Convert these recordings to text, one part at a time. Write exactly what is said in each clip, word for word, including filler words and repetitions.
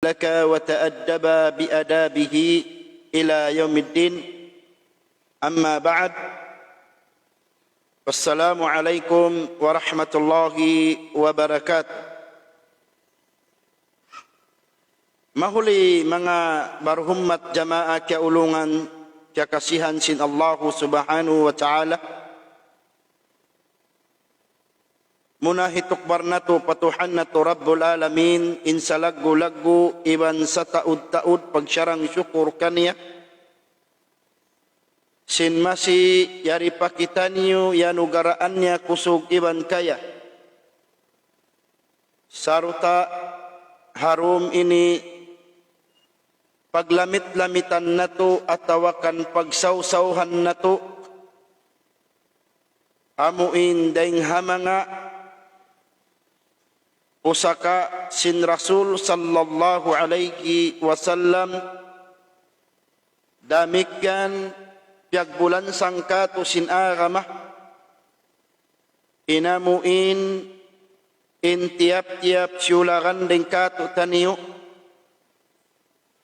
لك وتأدب بآدابه إلى يوم الدين. أما بعد، فالسلام عليكم ورحمة الله وبركاته. Mahuli manga barhummat jamaa kiyaulungan, kiyakasihan sin Allahu Subhanahu wa Ta'ala. Muna hitukbal natu' pa Tuhan natu' Rabbul Alamin, in salaggu'-laggu' iban sataud-taud pagsarang-sukul kaniya. Sin masi yari pa kitaniyu iyanugaraan niya kusug iban kaya. Sarta' ha dum ini paglamit-lamitan natu' atawa kan pagsawsawhan natu', amu in dayng ha manga pusaka sin Rasul sallallahu alayhi wasallam, damikkiyan piyagbulansang kātu' sin agama, in amu in, in tiyap-tiyap siyulagan dayng kātu'niyu,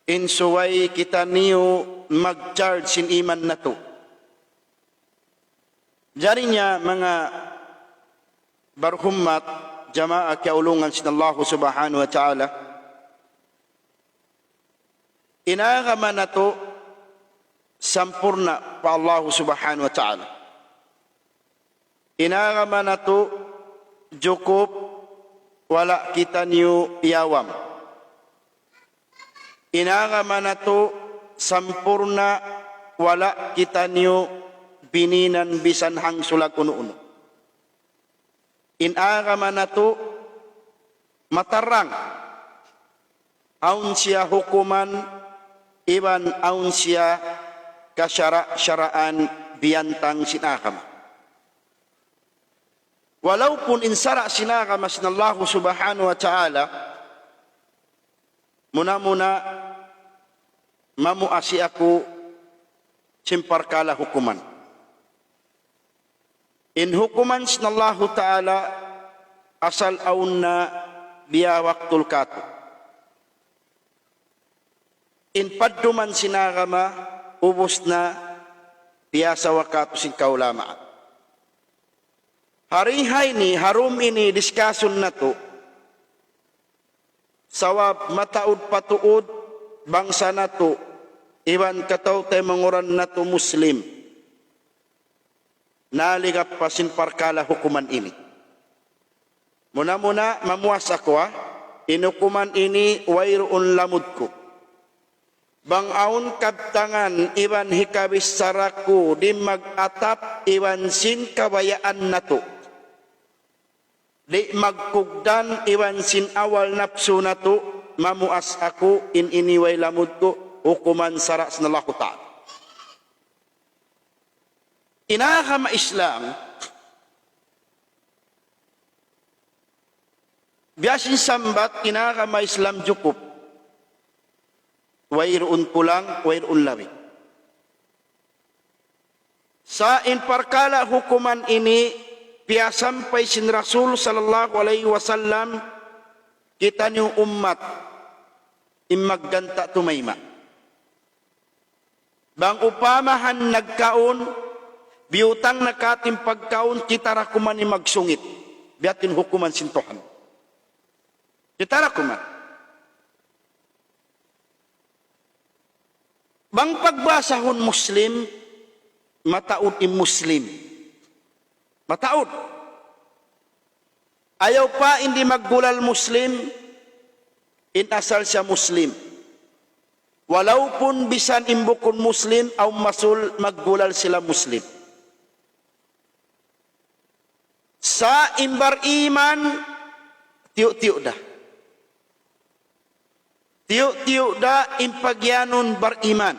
in subay kitaniyu mag-charge sin iman natu'. Jari niya manga barhummat jamaa kiyaulungan sin Allahu Subhanahu wa Ta'ala, in agama natu' sampurna' pa Allahu Subhanahu wa Ta'ala. In agama natu' jukup, wala' kitaniyu iyawam. In agama natu' sampurna', wala' kitaniyu bininan bisan hangsulag unu-unu. In agama natu' matarrang, awn siya hukuman iban awn siya kasara'-saraan biyantang sin agama. Walaupun in sara' sin agama sin Allahu Subhanahu wa Ta'ala, muna-muna mamuas aku sin parkala' hukuman. In hukuman sin Allahu Ta'ala asal awn na biya' waktu kātu'. In padduman sin agama ubus na biya' waktu sin kaulamaan. Hari ha ini, ha dum ini diskasun natu', sabab mataud pa tuud bangsa natu', iban kataw-taymanghuran natu' Muslim, naligap pa sin parkala' hukuman ini. Muna-muna mamuas aku, ha, in hukuman ini wayruun lamud ku. Bang awn kabtangan iban hikabichara ku di' mag-atap iban sin kabayaan natu', di' magkugdan iban sin awal napsu natu', mamuas aku, in ini way lamud ku, hukuman sara' sin Allahu Ta'ala. In agama Islam, biya' sin sambat, in agama Islam jukup. Wayruun kulang, wayruun labi. Sa' in parkala' hukuman ini, piyasampay sin Rasul sallallahu alayhi wasallam, kitaniyu ummat, in magganta' tumayma'. Bang upamahan nagkaun, biyutang na kātu' in pagkaun, kita da kuman in magsungit. Biya' ha yan in hukuman sin Tuhan. Kita da kuman. Bang pagbahasahun Muslim, mataud in Muslim. Mataud. Ayaw pa in di' maggulal Muslim, in asal siya Muslim. Walaupun bisan in bukun Muslim, awn masul maggulal sila Muslim. Sa' in bariman, tiyu'-tiyu' da. Tiyu'-tiyu' da in pagiyanun bariman.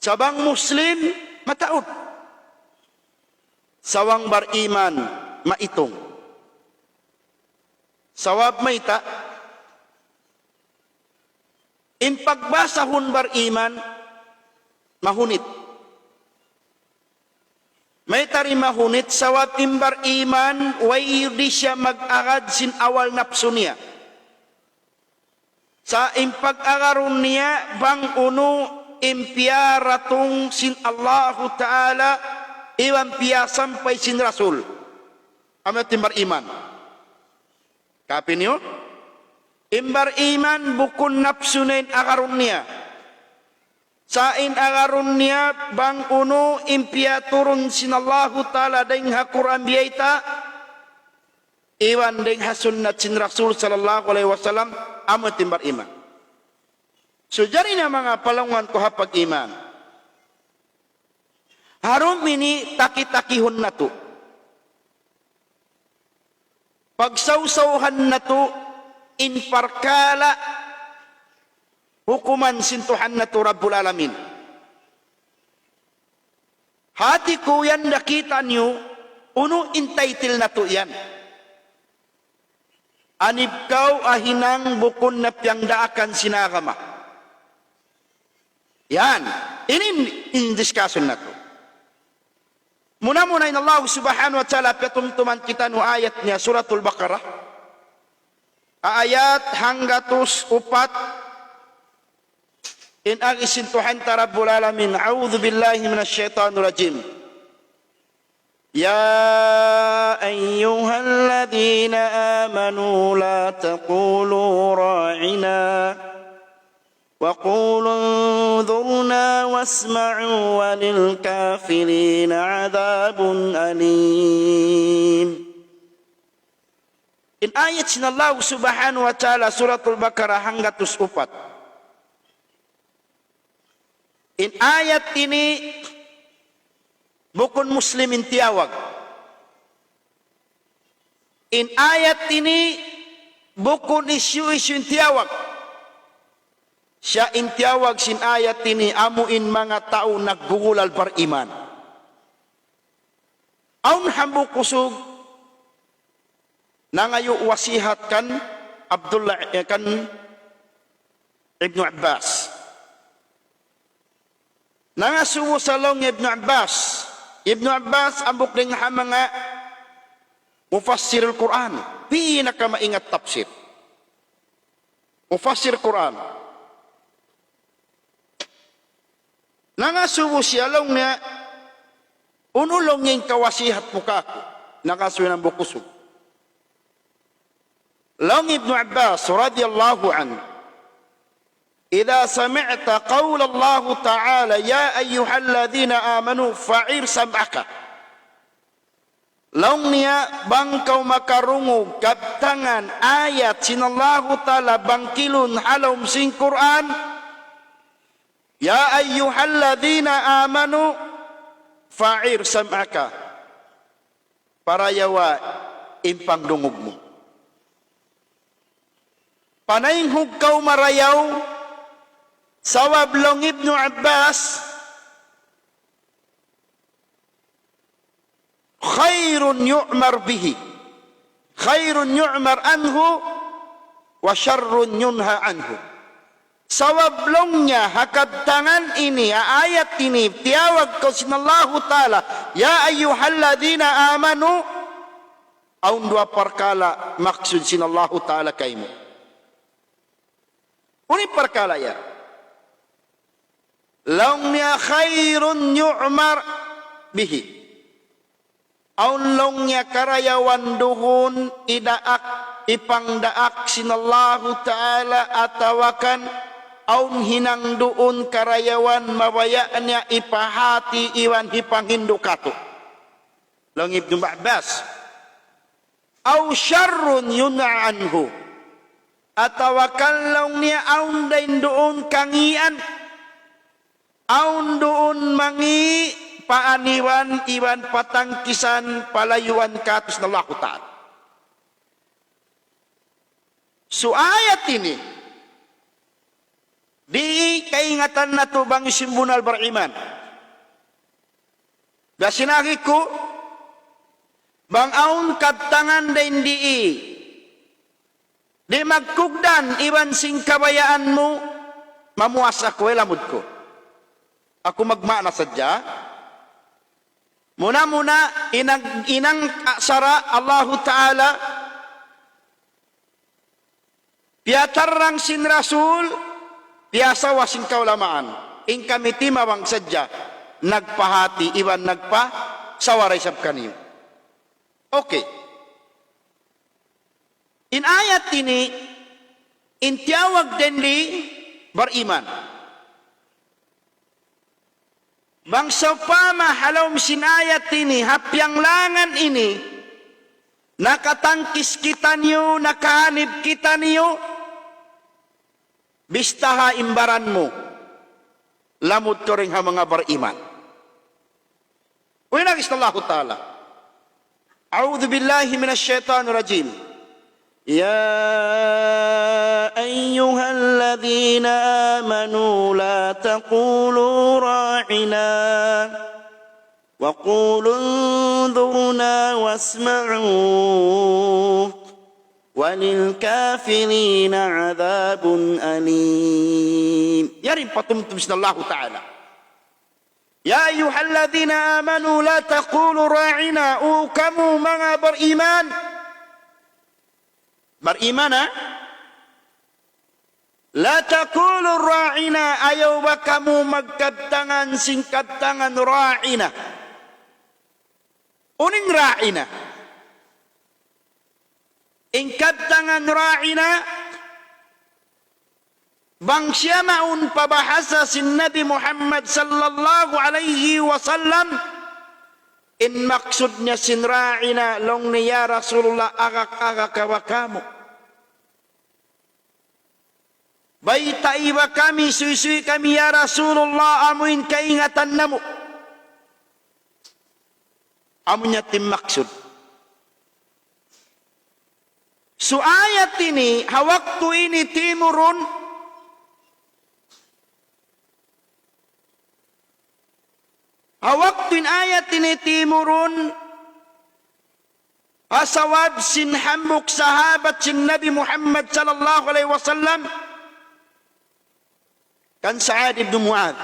Sa' bang Muslim, mataud. Sa' bang bariman, maitung. Sabab mayta', in pagbahasahun bariman, mahunit. Mayta' di' mahunit, sabab in bariman, way di' siya mag-agad sin awal napsu niya. Sa' in pag-agarun niya bang unu in piyaratung sin Allahu Ta'ala iban piyasampay sin Rasul. Amu yadtu in bariman. Kapi niyu? In bariman bukun napsu na in agarun niya. Sa' in agarun niya bang unu in piyaturun sin Allahu Ta'ala dayn ha Qur'an biyayta', iban dayn ha sunnat sin Rasul sallallahu alayhi wasallam, amu yadtu in bariman. So, jari na manga palangwan ku ha pag-iman. Ha dum ini taki-takihun natu'. Pagsawsawhan natu' in parkala' hukuman sin Tuhan natu' Rabbul Alamin. Hati ku yan, nakita' niyu, unu in title natu' yan. Anib kaw ha hinang bukun na piyangdaakan sin agama. Yan. Ini in discussion natu'. Muna-muna in Allah subhanahu wa ta'ala piyatumtuman kitaniyu ayat niya Suratul Baqarah. Ayat hanggatus upat. In agi sin Tuhan ta Rabbul Alamin. أعوذ بالله من الشيطان الرجيم. يا أيها الذين آمنوا لا تقولوا راعنا وقولوا انظرنا واسمعوا وللكافرين عذاب أليم. In ayat sin Allah subhanahu wa ta'ala Suratul Baqarah hanggatus upat. In ayat ini bukun Muslim in tiyawag. In ayat ini bukun hisiyu-hisiyu in tiyawag. Siya in tiyawag sin ayat ini amu in manga tau naggugulal bariman. Awn hambuuk usug nangayu' wasihat kan Abdullah, eh, kan Ibnu Abbas. Nangasubu siya laung Ibnu Abbas. Ibnu Abbas hambuuk dayn ha manga mufassirul Qur'an. Pinakamaingat tafsir. Mufassir Qur'an. Nangasubu siya laung niya, unu laung in kawasihat mu kāku'? Nangasubu hambuuk usug. Laung Ibnu Abbas radiyallahu anhu, إذا سمعت قول الله تعالى يا أيها الذين آمنوا فأعر سمعك. Laung niya, bang kaw makarungug kabtangan ayat sin Allahu Ta'ala bangkilun ha lawm sin Qur'an, يا أيها الذين آمنوا فأعر سمعك. Parayawa in pangdungug mu. Panaynghug kaw marayaw, sabab laung Ibnu Abbas, خير يؤمر به، خير يؤمر عنه، وشر ينهى عنه. Sabab laung niya ha kabtangan ini, ha ayat ini, tiyawag kaw sin Allahu Ta'ala, يا أيها الذين آمنوا, awn duwa parkala' maksud sin Allahu Ta'ala kaymu. Unu in parkala' yan? Laung niya خير يؤمر به. Awn laung niya karayawan duun idaak, ipangdaak sin Allahu Ta'ala atawa kan awn hinang duun karayawan mabaya' niya ipahāti iban hipanghindu' kātu'. Laung Ibnu Abbas. أو شر ينهى عنه. Atawa kan laung niya awn dayn duun kangīan, awn duun mangī' paaniwan iban patangkisan palayuan kātu' sin Allahu Ta'ala. So ayat ini, di' kaingatan natu' bang hisiyu in bunnal bariman. Biya' sin agi ku, bang awn kabtangan dayn di, di' magkugdan iban sin kabayaan mu, mamuas aku, way lamud ku. Aku magmaana sadja. Muna-muna, inang, inang sara' Allahu Ta'ala, Piyatarrang sin Rasul, piyasawa sin kaulamaan. In kami timabang sadja, nagpahāti iban nagpasawa da isab kaniyu. Okay. In ayat ini, in tiyawag dindi bariman. Bang sawpama ha lawm sin ayat ini, ha piyanglangan ini, nakatangkis kitaniyu, nakahanip kitaniyu, bistaha in baran mu, lamud kaw dayn ha manga bariman. Uy, nagis na Allahu Ta'ala. أعوذ بالله من الشيطان الرجيم. يا أيها الذين آمنوا لا تقولوا راعنا وقولوا انظرنا واسمعوا وللكافرين عذاب أليم. Yari in patumtum sin Allahu Ta'ala. يا أيها الذين آمنوا لا تقولوا راعنا, O kamu manga bariman. Bariman, ha? لا تقولوا راعنا, ayaw ba kamu magkabtangan sin kabtangan ra'ina. Unu in ra'ina? In kabtangan ra'ina, bang siya mawn pa bahasa sin Nabi Muhammad sallallahu alayhi wasallam, in maksud niya sin ra'ina, laung niya, "Ya Rasulullah, agak-agak ka ba kamu? Baytai ba kami, suysuy kami, ya Rasulullah, amu in kaingatan namu'." Amu niya in maksud. So ayat ini, ha waktu ini timurun, ha waktu in ayat ini timurun, ha sabab sin hambuuk sahabat sin Nabi Muhammad sallallahu alayhi wasallam, kan Sa'ad ibn Mu'adh.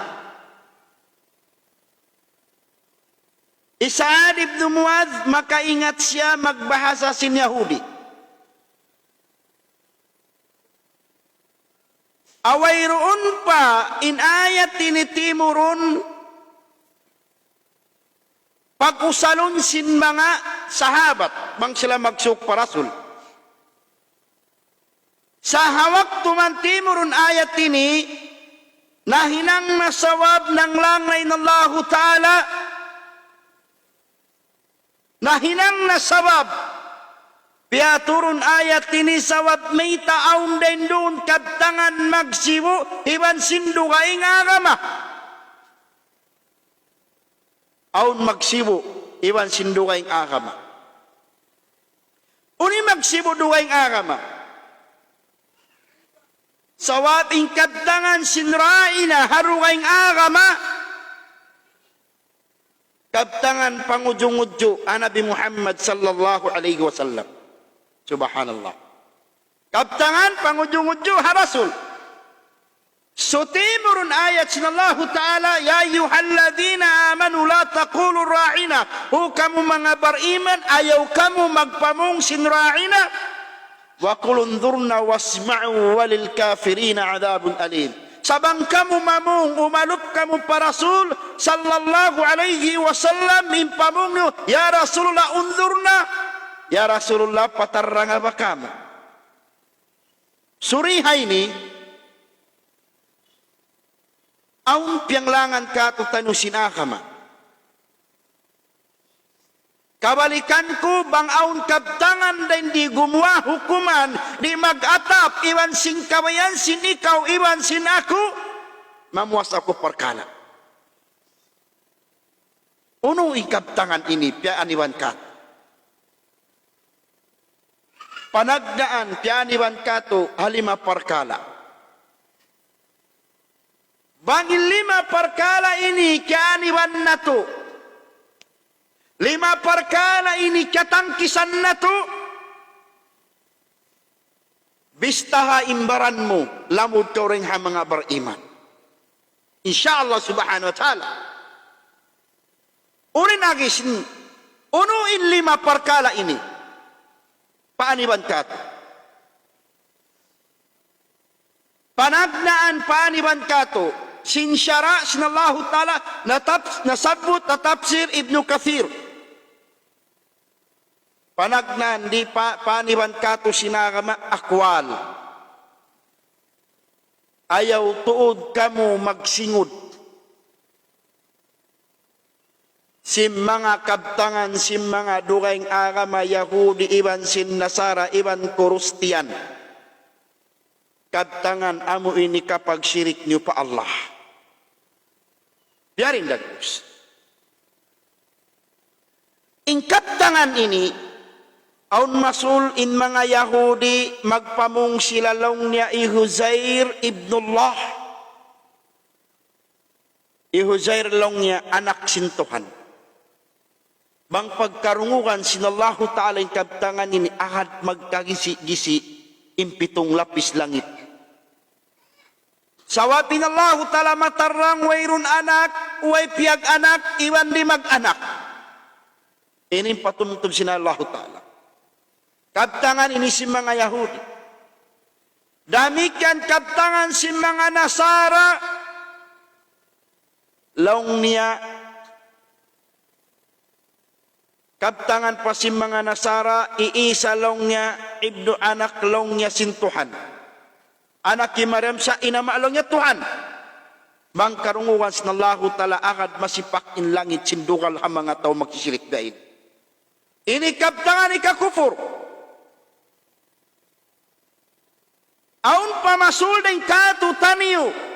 Hi Sa'ad ibn Mu'adh, makaingat siya magbahasa sin Yahudi. Wayruun pa in ayat ini timurun, pag-usalun sin manga sahabat, bang sila magsuuk pa Rasul. Sa' ha waktu man timurun ayat ini, nahinang na sabab nanglang na in Allahu Ta'ala, nahinang na sabab piyaturun ayat ini sabab mayta' awn dayn duun kabtangan magsibu' iban sin dugaing agama. Awn magsibu' iban sin dugaing agama. Unu in magsibu' dugaing agama? Sabab in kabtangan sin ra'ina ha dugaing agama, kabtangan pangudju'-ngudju' ha Nabi Muhammad sallallahu alayhi wasallam. Subhanallah. Kabtangan pangudju'-ngudju' ha Rasul. So timurun ayat sin Allahu Ta'ala, يا أيها الذين آمنوا لا تقولوا راعنا. O kamu manga bariman, ayaw kamu magpamung sin ra'ina. وقولوا انظرنا واسمعوا وللكافرين عذاب أليم. Sa' bang kamu mamung, umalup kamu pa Rasul sallallahu alayhi wasallam, in pamung niyu, "Ya Rasulullah, انظرنا. Ya Rasulullah, patarranga ba kamu. Suriha ini, awn piyanglangan kātu'niyu sin agama." Kabalikan ku, bang awn kabtangan dayn di gumuwa' hukuman, di' mag-atap iban sin kabayaan sin ikaw iban sin aku, mamuas aku parkala'. Unu in kabtangan ini, piyaaniban kātu'? Panagnaan, piyaaniban kātu' ha lima parkala'. Bang in lima parkala' ini kiyaaniban natu', lima parkala' ini kiyatangkisan natu', bistaha in baran mu, lamud kaw dayn ha manga bariman. Insya Allah subhanahu wa ta'ala. Unu in agi sin, unu in lima parkala' ini? Paaniban kātu'. Panagnaan pa iban katu', sin sara' sin Allahu Ta'ala, natap-, nasabbut ha tafsir Ibnu Kathir. Panagnaan di pa, pa iban katu' sin agama aqwal. Ayaw tuud kamu magsingud sin manga kabtangan, sin manga dugaing agama Yahudi, iban sin Nasara, iban Kristiyan. Kabtangan amu ini kapagshirik niyu pa Allah. Biya' diin dagbus. In kabtangan ini, awn masul in manga Yahudi, magpamung sila laung niya hi Uzair ibnullah. Hi Uzair laung niya anak sin Tuhan. Bang pagkarungugan sin Allahu Ta'ala in kabtangan ini, agad magkagisi'-gisi' in pitung lapis langit. Sabab in Allahu Ta'ala matarrang wayruun anak, way piyag-anak, iban di' mag-anak. Ini in patumtum sin Allahu Ta'ala. Kabtangan ini sin manga Yahudi. Damikkiyan kabtangan sin manga Nasara. Laung niya, kabtangan pa sin manga Nasara, hi Isa laung niya, ibnu, anak laung niya sin Tuhan. Anak hi Maryam sa' in ama' laung niya Tuhan. Bang karungugan sin Allahu Ta'ala, agad masipak in langit sin dugal ha manga tau magsishirik dayn. Ini kabtangan hikakufur. Awn pa masul dayn kātu'niyu.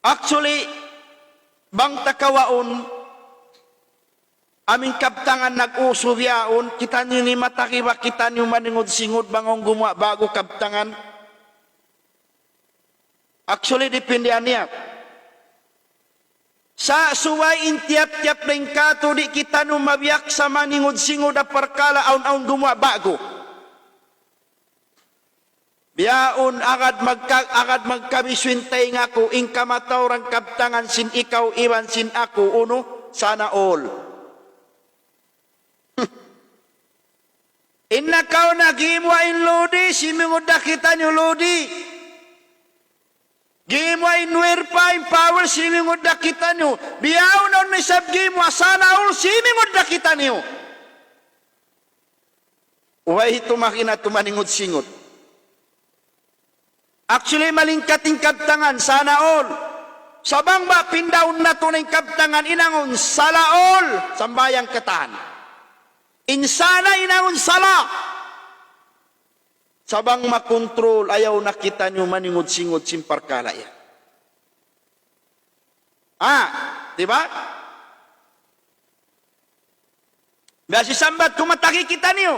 Actually, bang ta kawaun, amu in kabtangan nag-uso bihaun, kitaniyu ini matakiba, kitaniyu maningud-singud bang awn gumuwa' ba'gu kabtangan. Actually, dipindi niya. Sa' subay in tiyap-tiyap dayn kātu' di' kitaniyu mabiyaksa maningud-singud ha parkala' awn-awn gumuwa' ba'gu. Bihaun agad magka-, agad magkabisu in taynga ku, in kamatauran kabtangan sin ikaw iban sin aku, unu, sana all. In nakauna gimuwa' in lodi, simingud da kitaniyu lodi. Gimuwa' in werpa, in power, simingud da kitaniyu. Bihaun awn na isab gimuwa' sana all, simingud da kitaniyu. Way tumakina tumaningud-singud. Actually, malingkat in kabtangan, sana all. Sa' bang ba pindaun natu' na in kabtangan, hinangun sala all, sambahayang katan. In sana hinangun sala. Sa' bang makontrol, ayaw na kitaniyu maningud-singud sin parkala' yan. Ah, di ba? Biya' sin sambat ku, mataki kitaniyu.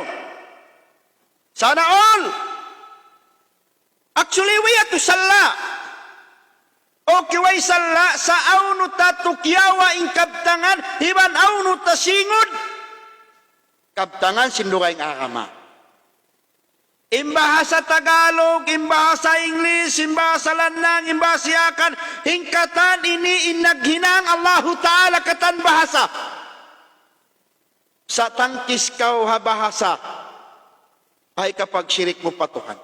Sana all. Actually, way atu sala'. Okay, way sala', sa' hawnu ta tukiyawa in kabtangan, iban hawnu ta singud kabtangan sin dugaing agama. In bahasa Tagalog, in bahasa English, in bahasa Lannang, in bahasa Yakan, in katan ini in naghinang Allahu Ta'ala katan bahasa. Sa' tangkis kaw ha bahasa, ay kapagshirik mu pa Tuhan.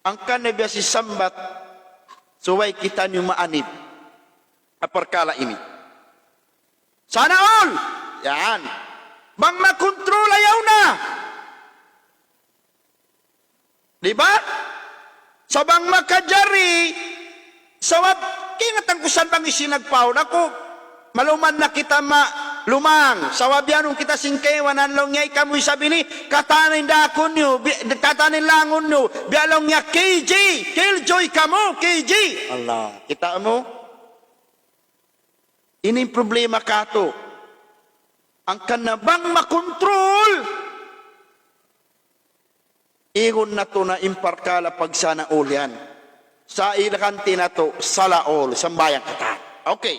Hangkan na biya' sin sambat, subay kitaniyu maanib ha parkala' ini. Sana all! Yan. Bang makontrol, ayaw na. Di ba? Sa' bang makajari, sabab, kaingatan ku sa' bang hisiyu in nagpaun aku, maluman na kita ma-, lumang. Sabab biya' nun kita sin kaibanan laung niya, ikamu isab ini, katan in dakun niyu, bi-, katan in langun niyu, biya' laung niya, K J, killjoy kamu, K J. Allah, kita' mu? Ini in problema katu'. Hangkan na bang makontrol, igun natu' na in parkala' pagsana all yan. Sa' ilakanti natu', sala all, sambahayang katan. Okay.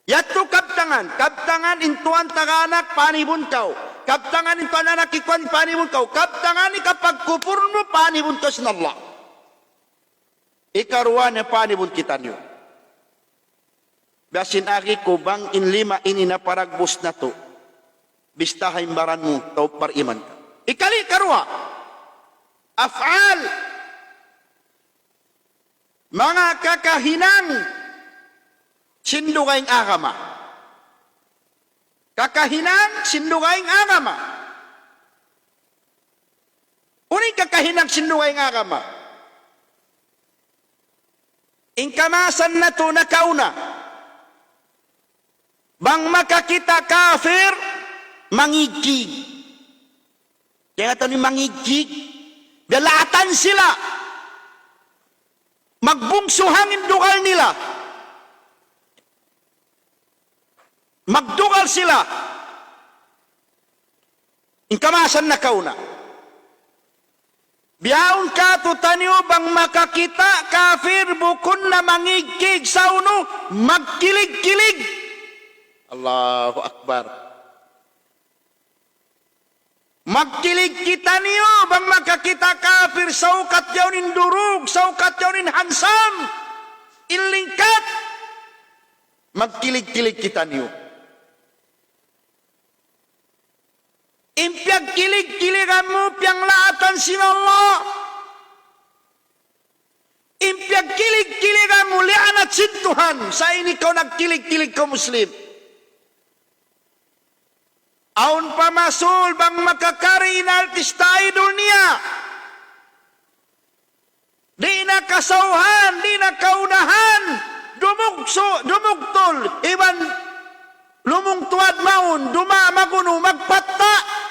Yadtu kabtangan, kabtangan in tuwan taganak, panibun kaw. Kabtangan in tuwan anak kikuan, panibun kaw. Kabtangan in kapagkupur mu, panibun kaw sin Allah. Ikaruwa niya, panibun kitaniyu. Biya' sin agi ku, bang in lima ini naparagbus natu', bistaha in baran mu, tau bariman ka. Ikali, ikaruwa. af'al, manga kakahinang sin dugaing agama. Kakahinang sin dugaing agama. Unu in kakahinang sin dugaing agama? In kamaasan natu' nakauna, bang makakita' kafir, mangigkig. Kaya natu' ini mangigkig, biya' laatan sila. Magbungsu hangin dugal nila. Magdugal sila. In kamaasan nakauna. Bihaun katu' taniyu bang makakita' kafir bukun na mangigkig sa unu, magkilig-kilig. Allahu Akbar. Magkilig kitaniyu bang makakita' kafir, saukat yaun in durug, saukat yaun in handsome, in lingkat. Magkilig-kilig kitaniyu. In piyagkilig-kiligan mu, piyanglaatan sin Allah. In piyagkilig-kiligan mu, liyaanat sin Tuhan. Sa' ini kaw nagkilig-kilig kaw Muslim. Awn pa masul bang makakari in artista idol niya. Di' na kasawhan, di' na kaunahan, dumugsu', dumugtul, iban lumungtuad mawn, duma, magunu, magpatta'.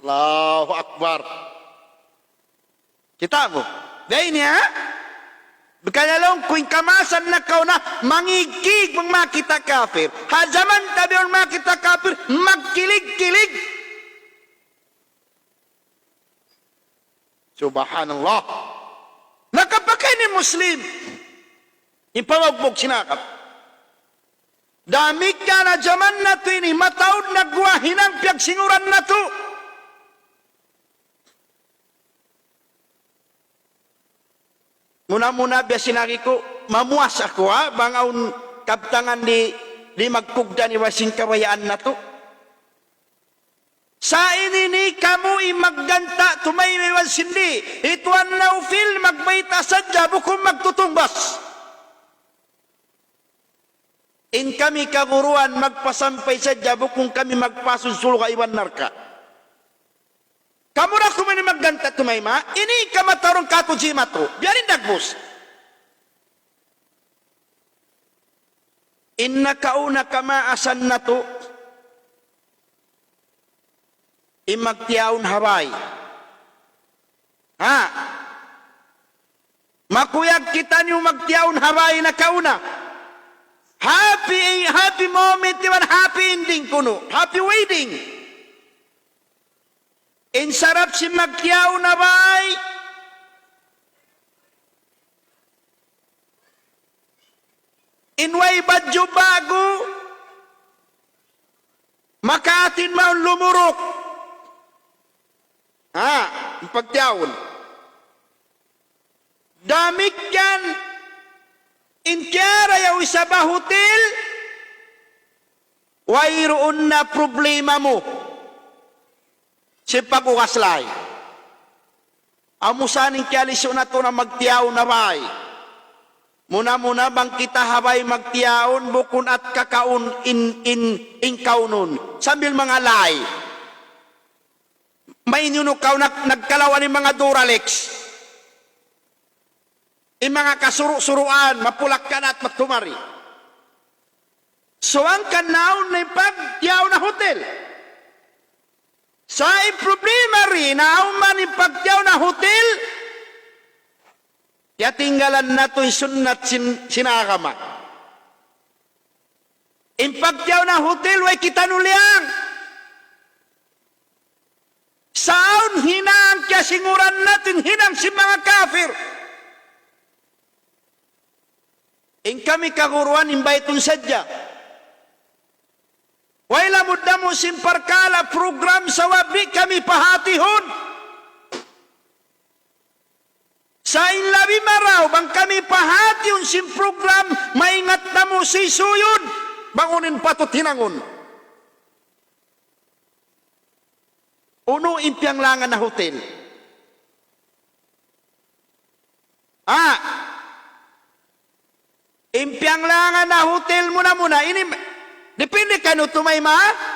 Allahu Akbar. Kita' mu? Biya' ini, ha? Biya' laung ku in kamaasan nakauna, mangigkig bang makakita' kafir. Ha jaman ta bihaun makakita' kafir, magkilig-kilig. Subhanallah. Nakapakain in Muslim. In pamaugbug sin agama. Damikkiyan ha jaman natu' ini, mataud na guwa' hinang piyagsinguran natu'. Muna-muna biya' sin agi ku, mamuas aku, ha, bang awn kabtangan di', di' magkugdan iban sin kabayaan natu'. Sa' ini ini kamu in magganta' tumayma' iban sin di'. Hi Tuan Naufil magbayta' sadja bukun magtutungbas. In kami kaguruan magpasampay sadja bukun kami magpasud surga' iban narka'. Kamu da kuman in magganta' tumayma', ini in kamatauran katu' jimatu. Biya' diin dagbus. In nakauna kamaasan natu', in magtiyaun ha bay. Ha? Makuyag kitaniyu magtiyaun ha bay nakauna. Happy, happy moment iban happy ending kunu'. Happy wedding. In sarap sin magtiyaun ha bay. In way badju' ba'gu, makaatin mawn lumuruk. Ha, in pagtiyaun. Damikkiyan in kiyarayaw isab ha hotel, wayruun na problema mu sin pag-ugas lay. Amu sa in kiyalisu natu' na magtiyaun ha bay. Muna-muna bang kita ha bay magtiyaun, bukun at kakaun in, in, in kaunun. Sambil manga lay. Main yun kaw nag-, nagkalawan in manga Duralex. In manga kasuru'-suruan, mapulak-kanat, magtumari. So, hangkan naun na in pagtiyaun ha hotel. Sa' in problema ri, naun man in pagtiyaun ha hotel, kiyatinggalan natu' in sunnat sin, sin agama. In pagtiyaun ha hotel, way kitaniyu liyang. Sa' awn hinang kiyasinguran natu', hinang sin manga kafir. In kami kaguruan in baytun sadja. Way lamud-lamud sin parkala' program sabab di' kami pahatihun. Sa' in labi marayaw bang kami pahatihun sin program, maingat namu' suysuy, bang unu in patut hinangun. Unu in piyanglangan ha hotel? Ah, in piyanglangan ha hotel muna-muna, ini, depende kaniyu tumayma'.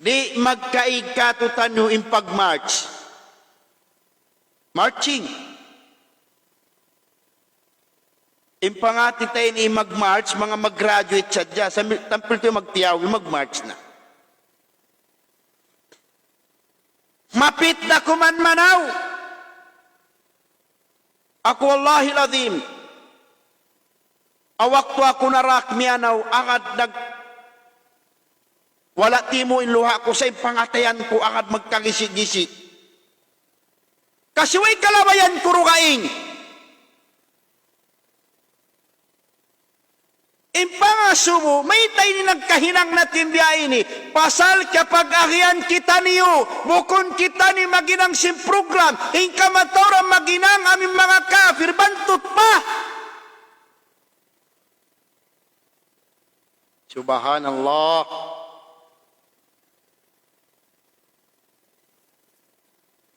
Di' magkaig katu'taniyu in pag-march. Marching. In pangati ta ini mag-march, manga mag-graduate sadja, sambil tampil tuud magtiyaun, mag-march na. Mapit da kuman manaw. Aku wallahil azim, ha waktu aku narak miyanaw, agad nag-, wala' timu' in luha' ku sa' in pangatayan ku, agad magkagisi'-gisi'. Kasi way kalabayan ku dugaing. In pangasubu, mayta' ini nagkahinang natu' in biya' ini? Pasal kapag-agihan kitaniyu, bukun kitaniyu maghinang sin program, in kamatauran maghinang amu in manga kafir, bantut pa. Subhanallah.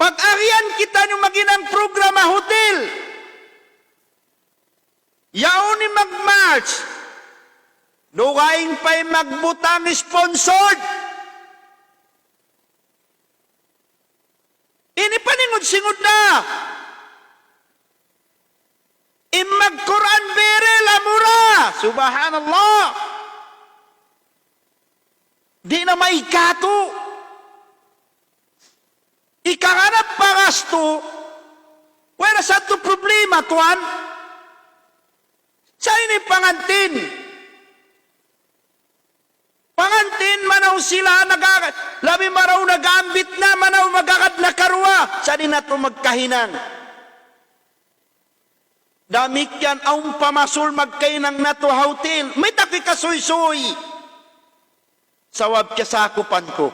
Pag-agihan kitaniyu maghinang program ha hotel, yaun in mag-march, dugaing pa in magbutang sponsored. Ini paningud-singud na. In mag-Qur'an bearer, lamura. Subhanallah. Di' na maikatu. Ikahanap pa gastu, wala' sa tu problema, tuwan. Sa' ini pangantin. Pangantin, manaw sila, naga-, labi marayaw nag-aambit na, manaw magagad na karuwa. Sa' di' na tu magkahinang. Damikkiyan awn pamasul magkahinang natu' ha hotel. Mayta' ku hikasuysuy. Sabab kiyasakupan ku.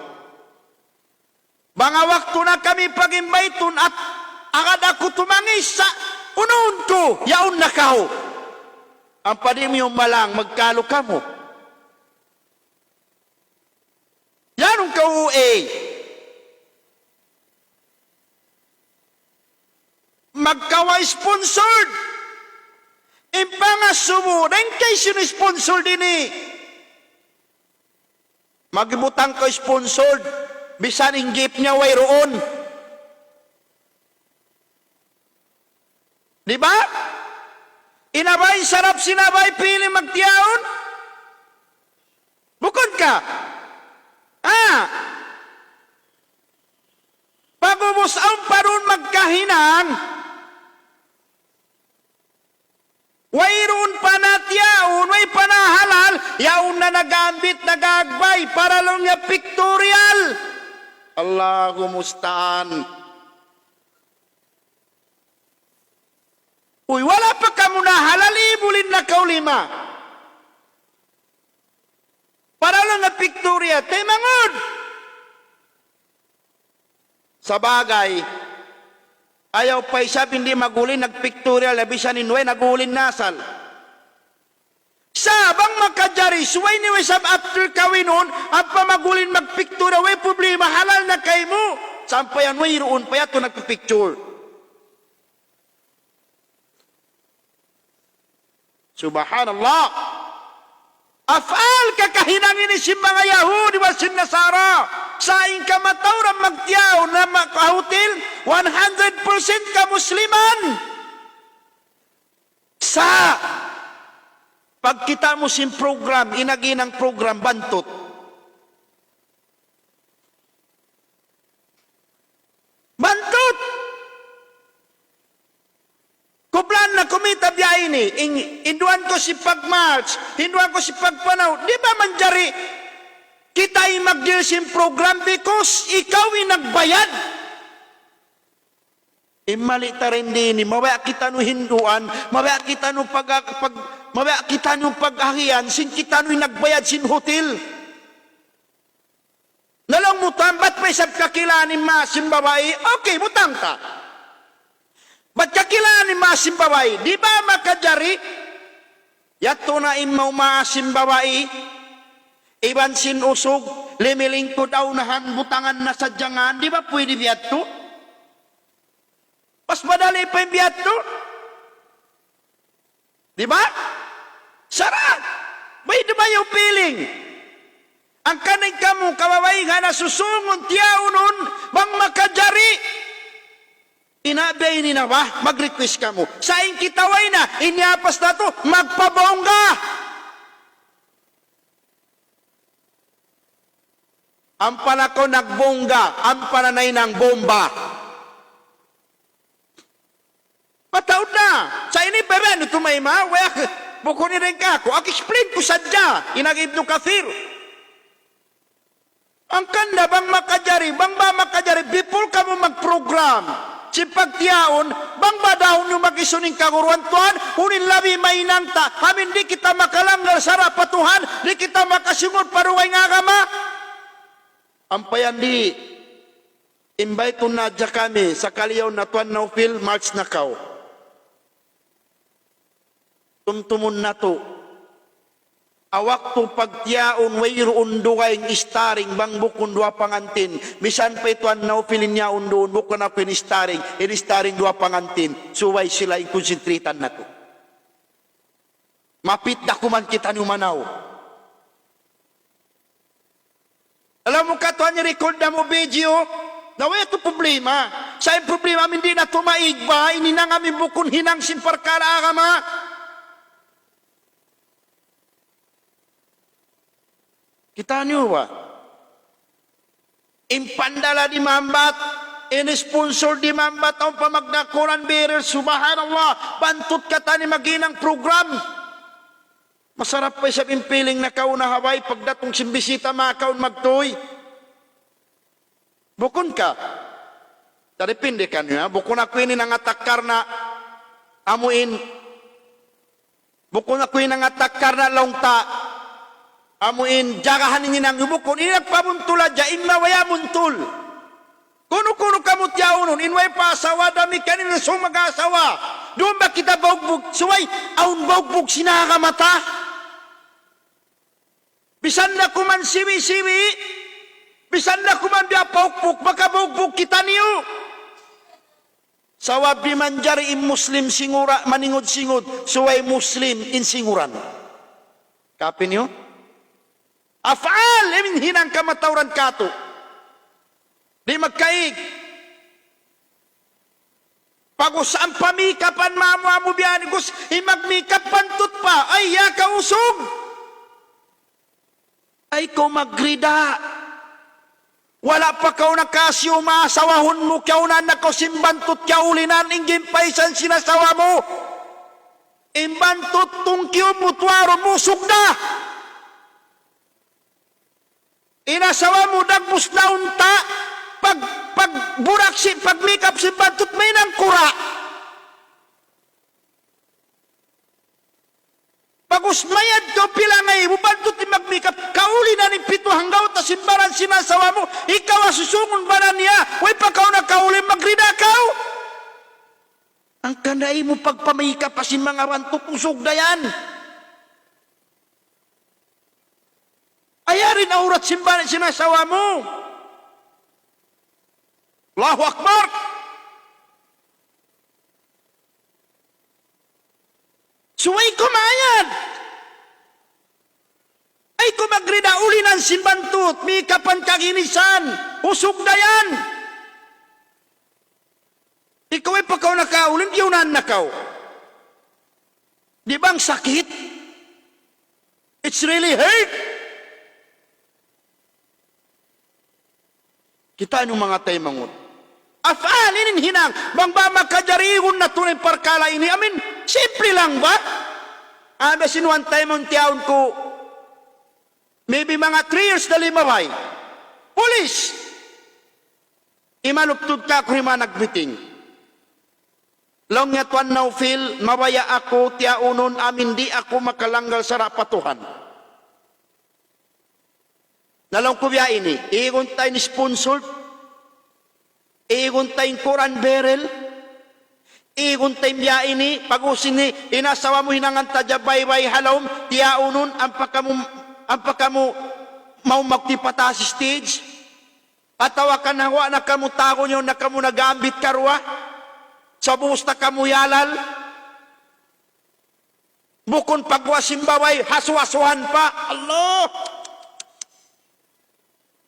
Bang ha waktu na kami pag-invite-un at agad aku tumangis sa' unuhun ku, yaun na kaw. Ampa di' mu yan malang magkalu kamu. Yan in ka-O A. Magkawa' sponsored. In pangasubu, dayn kaysu in sponsored ini. Magbutang kaw sponsored, bisan in gift niya wayruun. Di ba? In abay, sarap sin abay, pili magtiyaun. Bukun ka? Ah. Pag'ubus awn pa duun magkahinang. Wayruun pa natiyaun, way pa nahalal, yaun na nag-aambit, nag-aagbay, para laung niya pictorial. Allahu musta'an. Uy, wala' pa kamu nahalal, ibulin na kaw lima. Para laung niya pictorial, taymanghud. Sabagay, ayaw pa isab in di' mag-ulin nagpictorial, na bisan in way nag-ulin na asal. Sa' bang makajari, subay niyu isab after kawinun, ampa mag-ulin magpictorial, way problema, halal na kaymu. Sampay in wayruun pa yadtu nagpipicture. Subhanallah. Af'al kakahinang ini sin manga Yahudi wa sin Nasara. Sa' in kamatauran magtiyaun na ma-, ha hotel, one hundred percent kamusliman. Sa' pagkita' mu sin program, in naghinang program, bantut. Bantut! Kublaan na kumita' biya' ini, in-, hinduan ku sin pag-march, hinduan ku sin pagpanaw. Di' ba manjari kita in mag-deal sin program because ikaw in nagbayad? In mali ta dayn di ini, mabaya' kitaniyu hinduan, mabaya' kitaniyu pag-, pag-, mabaya' kitaniyu pag-agihan, sin kitaniyu in nagbayad sin hotel. Na laung mu, "Tuwan, bat pa isab kakilahan in maas sin babai?" Okay, butang ta. Bat kakilahan in maas sin babai? Di' ba makajari? Yadtu na in maumaas sin babai, iban sin usug, limilingkud ha unahan, butangan na sadja ngan, di' ba pwede biyadtu? Mas madali pa in biya' tu. Di ba? Sara'. Way da ba yung feeling? Hangkan in kamu, kababaihan, ha susungun, tiyaunun, bang makajari. Ina biya' ini na ba? Mag-request kamu. Sa' in kita way na, in yapas natu', magpabongga. Ampa na kaw nagbongga, ampa na nahinang bomba. Mataud na. Sa' ini, bebe, unu tumayma', wek, bukun ini rin ka aku. Aku explain ku sadja, in agi Ibnu Kathir. Hangkan da bang makajari, bang ba makajari, before kamu mag-program sin pagtiyaun, bang ba dahun niyu mag-isun in kaguruhan tuwan, unu in labi mahinang ta, amin di' kita makalanggal sara' pa Tuhan, di' kita makasingun pa dugaing agama. Ampa yan di', invite-un na hadja kami, sakali yaun na Tuan Naufil, March na kaw. Tumtumun natu'. Ha waktu pagtiyaun wayruun dugaing starring bang bukun duwa pangantin. Misan pa hi Tuan Naufil in yaun duun, bukun aku in starring, in starring duwa pangantin. Subay sila in concentrate-an natu'. Mapit da kuman kitaniyu manaw. Alam mu katu' in record namu' video, na way tu problema. Sa' in problema, amin di' natu' maig ba, in hinang amin bukun hinang sin parkala' agama. Kita' niyu ba? In pandala di' maambat, in sponsor di' maambat, awn pa magda Quran bearer, subhanallah, bantut katan in maghinang program. Masarap pa isab in feeling nakauna ha bay, pagdatung sin bisita makaun magtuy. Bukun ka? Depende kaniya, ha? Bukun aku ini nangatak karna' amu in, bukun aku ini nangatak karna' laung ta amu in jagahan in hinang, bukun. Ini nagpabuntul hadja, in mabaya' muntul. Kunu-kunu kamu tiyaunun, in way pa asawa, damikkiyan in sumag-asawa. Duun ba kita baugbug? Subay, awn baugbug sin agama ta. Bisan da kuman siwi-siwi, bisan da kuman biya' paukpuk, makabaugbug kitaniyu. Sabab di' manjari in Muslim singura, maningud-singud, subay Muslim in singuran. Kapi niyu? Af'al, amin hinang kamatauran katu'. Di' magkaig. Pag-ubus ampa makeup-an mamu-amu biya' ini, ubus, in mag-makeup bantut pa. Ay, ya kaw usug. Ay kaw magrida. Wala' pa kaw nakasiyum asawahun mu, kiyaunahan na kaw sin bantut, kiyaulinan, in ginpaisan sin asawa mu. In bantut tungkiw mu, tuwarun mu, usug da. In asawa mu dagbus na unta', pag, pagburak sin, pag-makeup sin bantut, mahinang kura'. Pag-ubus mayad kaw pilangay mu, bantut in mag-makeup, kauli na in pitu hanggaw ta sin baran sin asawa mu, ikaw ha susungun baran niya, way pa kaw nakauli, magrida kaw. Hangkan da in mu pagpa-makeup pa sin manga bantut, usug da yan. Ayari in awrat sin baran sin asawa mu. Allahu Akbar. Subay kaw mayad. Ay kaw magrida ulinan sin bantut, makeup-an kaginisan, usug da yan. Ikaw way pa kaw nakauli, kiyaunahan na kaw. Di' ba sakit? It's really hurt. Kita' niyu manga taymanghud. Af'al ini in hinang, bang ba makajari igun natu' in parkala' ini, amin, simple lang ba? Ada sin one time in tiyaun ku, maybe manga three years na limabay. Pulis! Imaluptud kaku' ha manga nag-meeting. Laung niya, "Tuan Naufil, mabaya' aku tiyaunun amin di' aku makalanggal sara' pa Tuhan." Na laung ku biya' ini, igun ta in sponsor, igun ta in Quran bearer, igun ta in biya' ini, pag-ubus ini, in asawa mu hinangan ta hadja baybay ha lawm, tiyaunun, ampa kamu, ampa kamu mawn magtipata' ha stage. Atawa kan hawa na kamu tagun yaun na kamu nag-aambit karuwa. Sa' ubus na kamu iyalal. Bukun pagguwa' sin babai, hasu-hasuhan pa. Allah!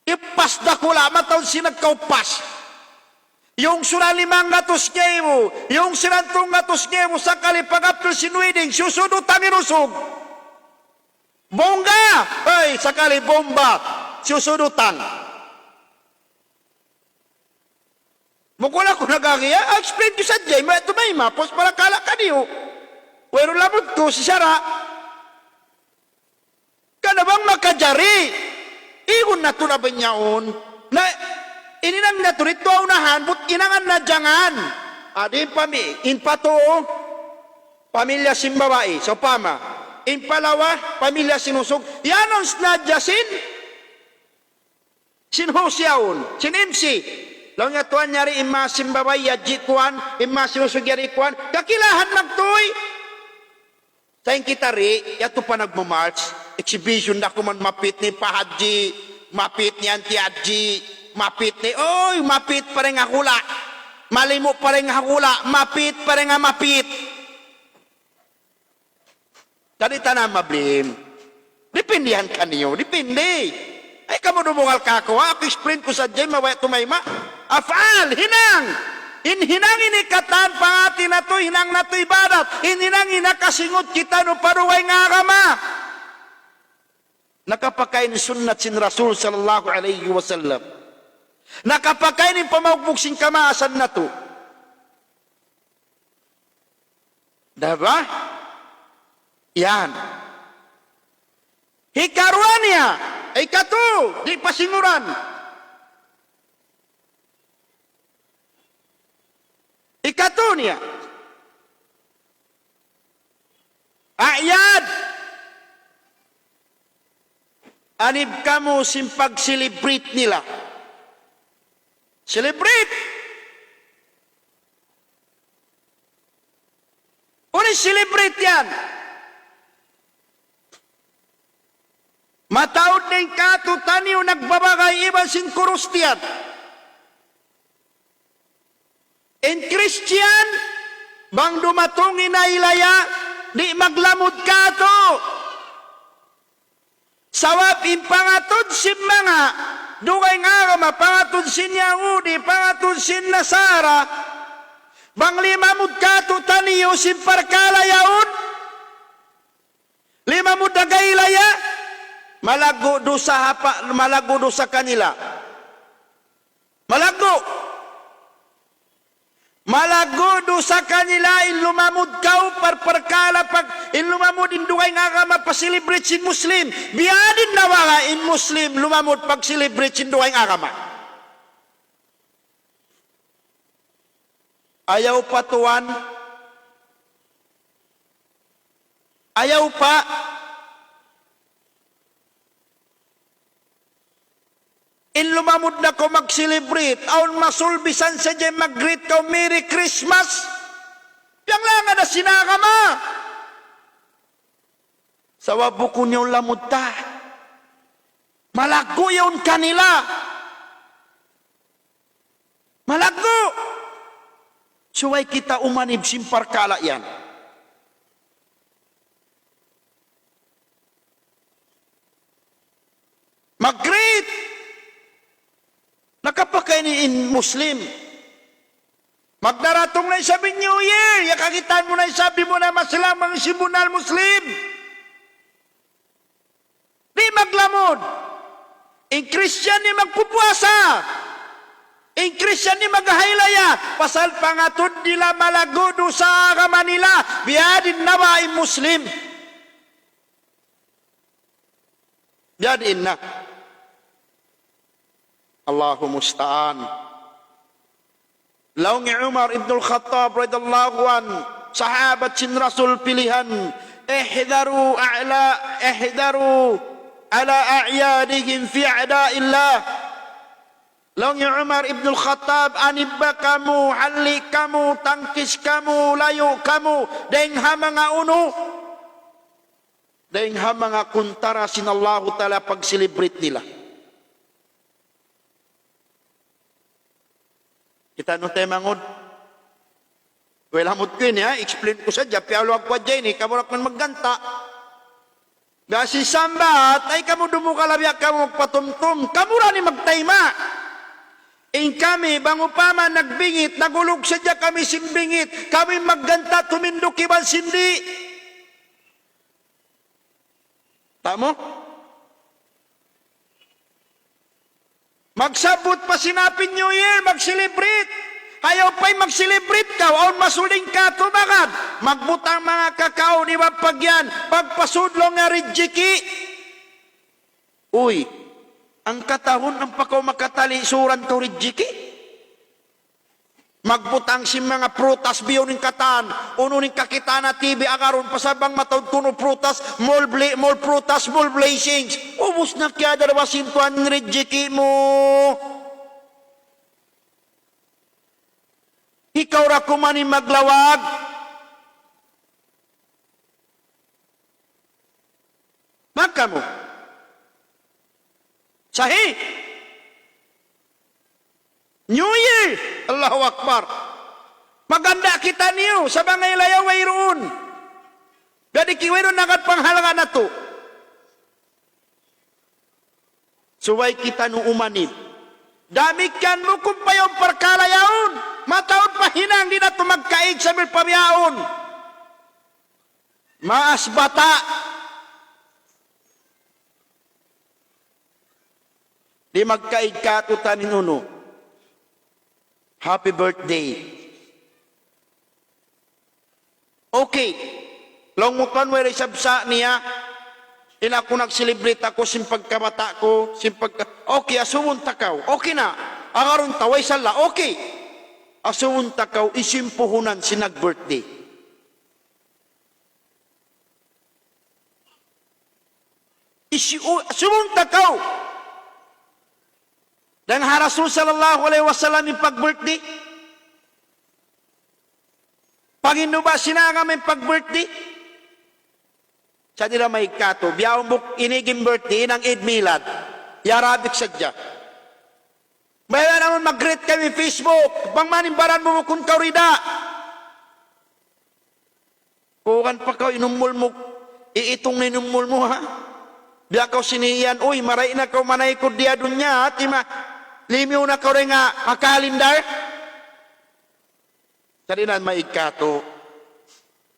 Ippas dakula', mataud sin nagkaupas. Yung sila limanggatus ngaibu, yung sila tunggatus ngaibu, sakali pag-apil sin wedding, siyusud utang in usug. Bongga! Ay, sakali bomba, siyusud utang. Bukun aku nag-agi, ah, explain ku sadja, ima tumayma', pus parakala' kaniyu. Wayruun lamud ku sin sara'. Kana bang makajari, igun natu' na ba yaun? Na, in hinang natu' didtu ha unahan, but hinangan na jangan. Adi in pami-, in pa tuu, pamilya sin babai, sawpama. In pa lawa, pamilya sin usug. Yan in sadja sin sin husiyaun, sin M C. Laung niya tuwan yari in masi sin babai yadji kuwan, in masi sin usug yari kuwan. Kakilahan magtuy. Sa' in kita di, yadtu pa nagmamarch, exhibition da kuman mapit ni Pa Hadji, mapit ni Auntie Hadji, mapit ni, oy, mapit pa dayn ha hula'. Malimu pa dayn ha hula', mapit pa dayn ha mapit. Di' ta na ma-blame. Dipindihan kaniyu, dipindi. Ay, kamu dumunggal kaku', ha? Aku explain ku sadja, mabaya' tumayma'. Af'al, hinang. In hinang ini katan pangati natu', hinang natu' ibadat. In hinang ini nakasingut kitaniyu pa dugaing agama. Nakapakain sunnat sin Rasul sallallahu alayhi wasallam. Nakapakain in pamaugbug sin kamaasan natu'. Da ba? Yan. Hikaruwa niya, ikatu, di' pasinguran. Ikatu niya, a'yad. Anib kamu sin pag-celebrate nila. Celebrate. Unu in celebrate yan? Mataud na in katu' taniyu nagbabagay iban sin Kristiyan. In Kristiyan, bang dumatung in haylaya, di' maglamud katu'. Sabab in pangatud sin manga dugaing agama, pangatud sin Yahudi, pangatud sin Nasara, bang limamud katu' taniyu sin parkala' yaun, limamud naghaylaya, malaggu' dusa ha pa-, malaggu' dusa kanila. Malaggu'. Malaggu' dusa kanila in lumamud kaw par-, parkala' pag-, in lumamud in dugaing agama pa-celebrate sin Muslim. Biya' diin na baha' in Muslim lumamud pag-celebrate sin dugaing agama. Ayaw pa tuwan. Ayaw pa. In lumamud na kaw mag-celebrate, awn masul bisan sadja mag-greet kaw, "Merry Christmas." Biya' lang na sin agama. Sabab bukun yaun lamud ta. Malaggu' yaun kanila. Malaggu'. Subay kita umanib sin parkala' yan. Mag-greet. Nakapakain in Muslim. Magdaratung na isab in New Year. Ya kakitaan mu na isab, di' mu na masi lamang sin bunnal Muslim. Di' maglamud. In Christian di' magpupuasa. In Christian di' maghahaylaya. Pasal pangatud nila malaggu' dusa agama nila. Biya' diin na baha' in Muslim. Biya' diin na. Allahu musta'an. Laung hi Umar ibn al-Khattab radiyallahu anhu, sahabat sin Rasul pilihan, "احذروا أعلا-، احذروا على أعيادهم في أعداء الله." Laung hi Umar ibn al-Khattab, "Anib ba kamu, halli' kamu, tangkis kamu, layu' kamu, dayng ha manga unu, dayng ha manga kuntara sin Allahu Ta'ala pag-celebrate nila." Kita' niyu taymanghud. Well, hamut ku ini, ha? Explain ku sadja, piyaluag ku hadja ini, kamu ra man magganta'. Biya' sin sambat, ay kamu dumukala biya' kamu magpatumtum, kamu ra ini magtayma'. In kami, bang upama nagbingit, nagulug sadja kami sin bingit, kami magganta' tuminduk iban sin di'. Tamu? Magsabbut pa sin Happy New Year, mag-celebrate. Ayaw pa in mag-celebrate kaw, awn masuling katu' bagad. Magbutang manga kakaun iban pagyan, pagpasud laung niya rijiki'. Uy, hangkatahun ampa kaw makatali' suran kaw rijiki'. Magbutang sin manga prutas biyun in katan, unu in kakitaan ha T V agarun, pasal bang mataud kunu' prutas, mall bli-, mall prutas, mall blessings. Ubus na kiyadarawa sin Tuhan in rijiki' mu. Ikaw ra kuman in maglawag. Maka mu. Sahih. New Year. Allahu Akbar. Maghanda' kitaniyu, sa' bang ha layaw wayruun. Gad iki wayruun nagad panghalga' natu'. Subay kitaniyu umanib. Damikkiyan bukun pa yaun parkala' yaun. Mataud pa hinang di' natu' magkaig sambil pa bihaun. Maas bata'. Di' magkaig katu'taniyu unu. Happy birthday. Okay. Laung mu kan way isab sa niya. In aku nag-celebrate aku sin pagkabata' ku, sin pagka-, okay, asubun ta kaw. Okay na. Agarun ta, way sala. Okay. Asubun ta kaw, hisiyu in puhunan sin nag-birthday. Hisiyu, asubun ta kaw. Dayn ha Rasul sallallahu alayhi wasallam in pag-birthday. Panghindu' ba sin agama in pag-birthday? Sa' di' da maig katu'. Biya' hambuuk ini in birthday, in Eid Milad. Ya Arabic sadja. Baya' na amun mag-greet kaymu ha Facebook. Bang man in baran mu bukun kaw rida. Kuwan pa kaw in umul mu, iitung na in umul mu, ha? Biya' kaw sin iyan, uy, maray' na kaw manaykud di ha dunya, ha? Tima, limiyu na kaw dayn ha, ha kalendar. Sa' di' na maig katu'.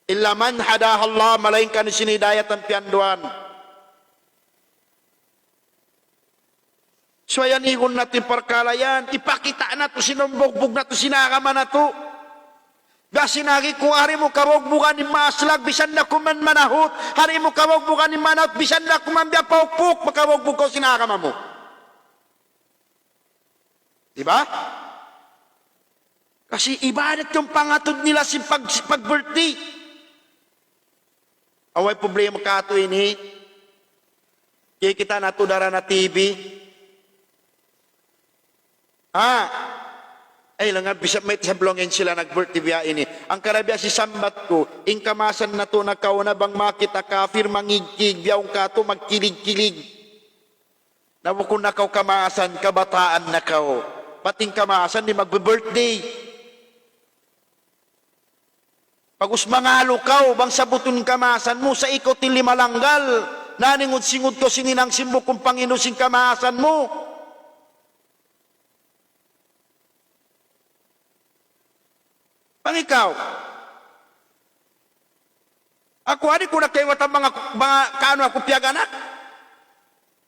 إلا من هداه الله, malaingkan sin hidayat in piyanduan. Subay anigun natu' in parkala' yan, ipakita' natu' sin hambugbug natu' sin agama natu'. Biya' sin agi ku, ha di' mu kabugbugan in maaslag, misan da kuman manahut, ha di' mu kabugbugan in manahut, misan da kuman biya' paukpuk, makabugbug kaw sin agama mu. Di ba? Kasi ibadat in pangatud nila sin pag-, sin pag-birthday. Awn way problema katu' ini. Kikita' natu' daran ha T V. Ha? Ay, langan, bisan mayta' sablungan sila nag-birthday biya' ini. Hangkan biya' sin sambat ku, in kamaasan natu' nakauna bang makakita' kafir mangigkig, biya' katu' magkilig-kilig. Na bukun na kaw kamaasan, kabataan na kaw. Pati in kamaasan di' magbi-birthday. Pag'ubus mangalu' kaw, bang sabbutun in kamaasan mu, sa' ikaw in limalanggal, naningud-singud kaw sin hinang sin bukun panghindu' sin kamaasan mu. Bang ikaw, aku, di' ku na kaiwatan manga, manga kaunu aku piyag-anak.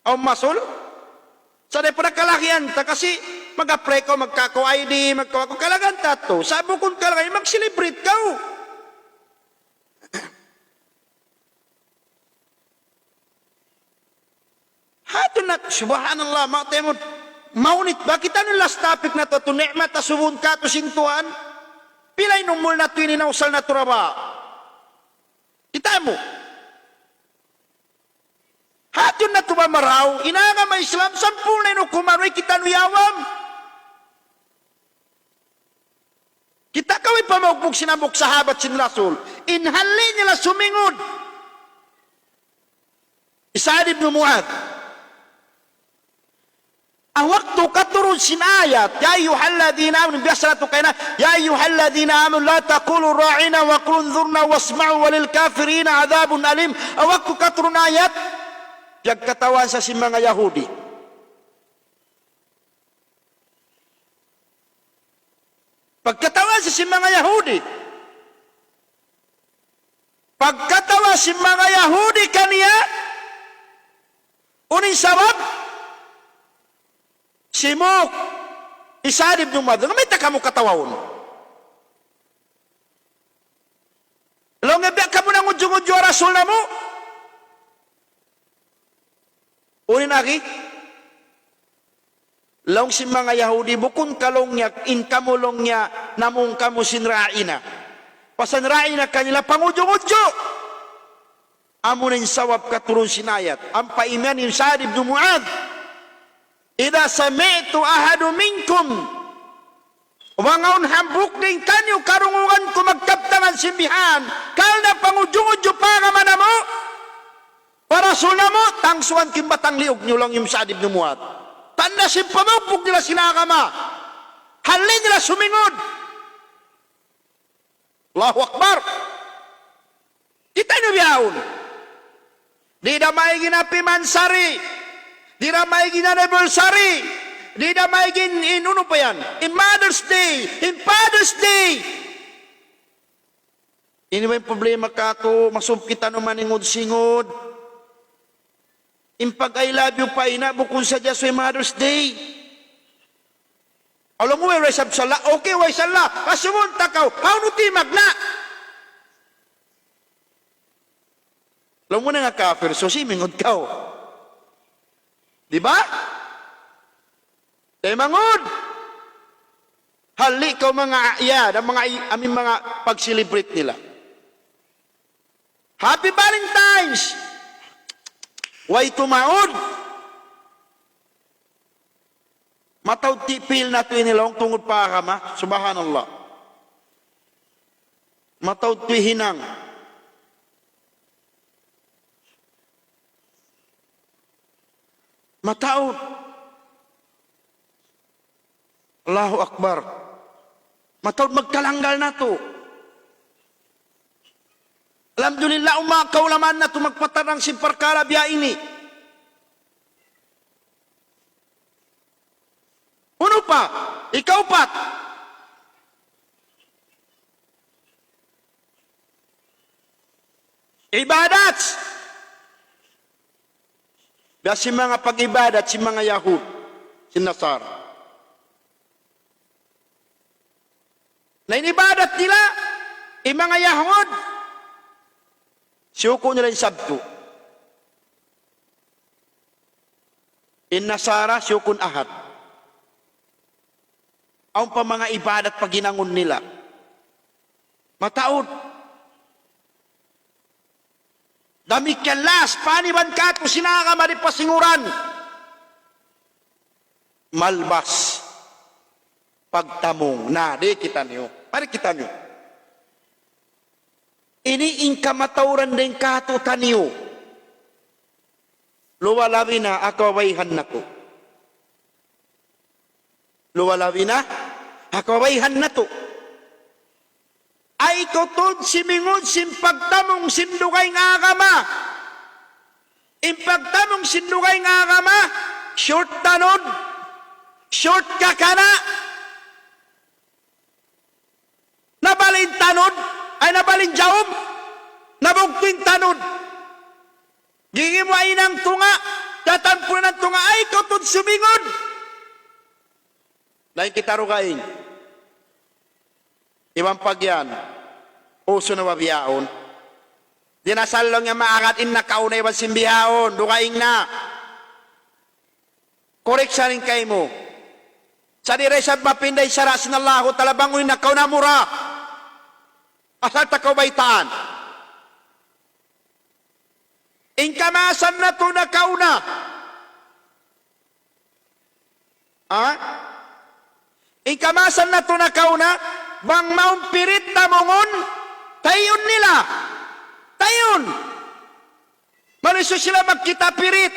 Awn masul. Sa' di' pa na kalagihan ta kasi mag-apply kaw, magkawa' kaw I D, magkawa' kaw, kalagihan ta tuud. Sa' bukun kalagihan, mag-celebrate kaw. Hātun natu', subhanallah, mataud. Mahunit ba kitaniyu last topic natu', ni'mat asubuhun katu' sin Tuhan? Pila in umul natu' ini nausal natu' ra ba? Kita' mu. Hātun natu' ba marayaw, in agama Islam, sampurna' in hukuman, way kitaniyu awam. Kita' kaw in pamaugbug sin hambuuk sahabat sin Rasul. In hali nila sumingud. Hi Sa'd ibn Mu'adh. Ha waktu katurun sin ayat, يا أيها الذين آمنوا, biya' sa natu' kaina, يا أيها الذين آمنوا لا تقولوا راعنا وقولوا انظرنا واسمعوا وللكافرين عذاب أليم. Awn ku katurun ayat, piyagkatawaan sa sin manga Yahudi. Pagkatawaan sa sin manga Yahudi. Pagkatawa sin manga Yahudi kaniya, unu in sabab? Simuk hi Sa'd ibn Mu'adh. Mayta' kamu katawaun? Laung niya, biya' kamu nangudju'-ngudju' ha Rasul namu'? Unu in agi? Laung sin manga Yahudi, bukun ka laung niya, in kamu laung niya, namung kamu sin ra'ina. Pasal ra'ina kanila pangudju'-ngudju'. Amuna in sabab katurun sin ayat. Ampa imiyan hi Sa'd ibn Mu'adh, إذا سمعت أحد منكم, bang awn hambuuk dayn kaniyu karungugan ku magkabtangan sin bihan, karna' pangudju'-ngudju' pa agama namu', pa Rasul namu', tangsuan ku in batang liyug niyu, laung hi Sa'd ibn Mu'adh. Tanda' sin pamugbug nila sin agama. Halli' nila sumingud. Allahu Akbar. Kita' niyu bihaun. Di' da maig in happy monthsary. Di' da maig in anniversary. Di' da maig in, in unu pa yan? In Mother's Day. In Father's Day. Ini ba in problema katu', masub kita nu maningud-singud. In pag-I love you pa ina', bukun sadja subay Mother's Day. Laung mu, way isab sala', okay, way sala'. Asubuhun ta kaw, hawnu timagna'? Laung mu na nga kafir, so simingud kaw. Di ba? Taymanghud. Halli' kaw manga a'yad, amu in manga i-, amu in manga pag-celebrate nila. Happy Valentine's! Way tumaud. Mataud tipil natu' ini laung tungud pa agama. Subhanallah. Mataud tuud hinang. Mataud. Allahu Akbar. Mataud magkalanggal natu'. Alhamdulillah, awn manga kaulamaan natu' magpatarang sin parkala' biya' ini. Unu pa? Ikaupat. Ibadat. Biya' sin manga pag-ibadat sin manga Yahud, sin Nasara. Na in ibadat nila, in manga Yahud, siyuku' nila in Sabtu. In Nasara, siyuku' in Ahad. Awn pa manga ibadat paghinangun nila. Mataud. Damikkiyan laas, paniban katu' sin agama di' pasinguran. Malbas. Pagtamung. Na, di' kitaniyu. Mari kitaniyu. Ini in kamatauran dayn kātu'niyu. Luwalabi na ha kababaihan natu'. Luwalabi na ha kababaihan natu'. Ayaw kaw tuud simingud sin pagtamung sin dugaing agama. In pagtamung sin dugaing agama, short tanud, short kakana'. Nabali' in tanud, ay nabali' in jaum, nabugtu' in tanud. Gigimuwa' in tunga', tatampunan in tunga', ayaw kaw tuud simingud. Laung kita dugaing. Iban pagyan, usu na ba bihaun? Di' na sa laung niya maagad in nakauna iban sin bihaun, dugaing na. Correction in kaymu. Sa' di' da isab mapinda in sara' sin Allahu Ta'ala bang unu in nakauna mura. Asal ta kaw baytaan. In kamaasan natu' nakauna. Ha? In kamaasan natu' nakauna, bang mawn pirit tamungun, tayun nila. Tayun. Malusu sila magkita' pirit.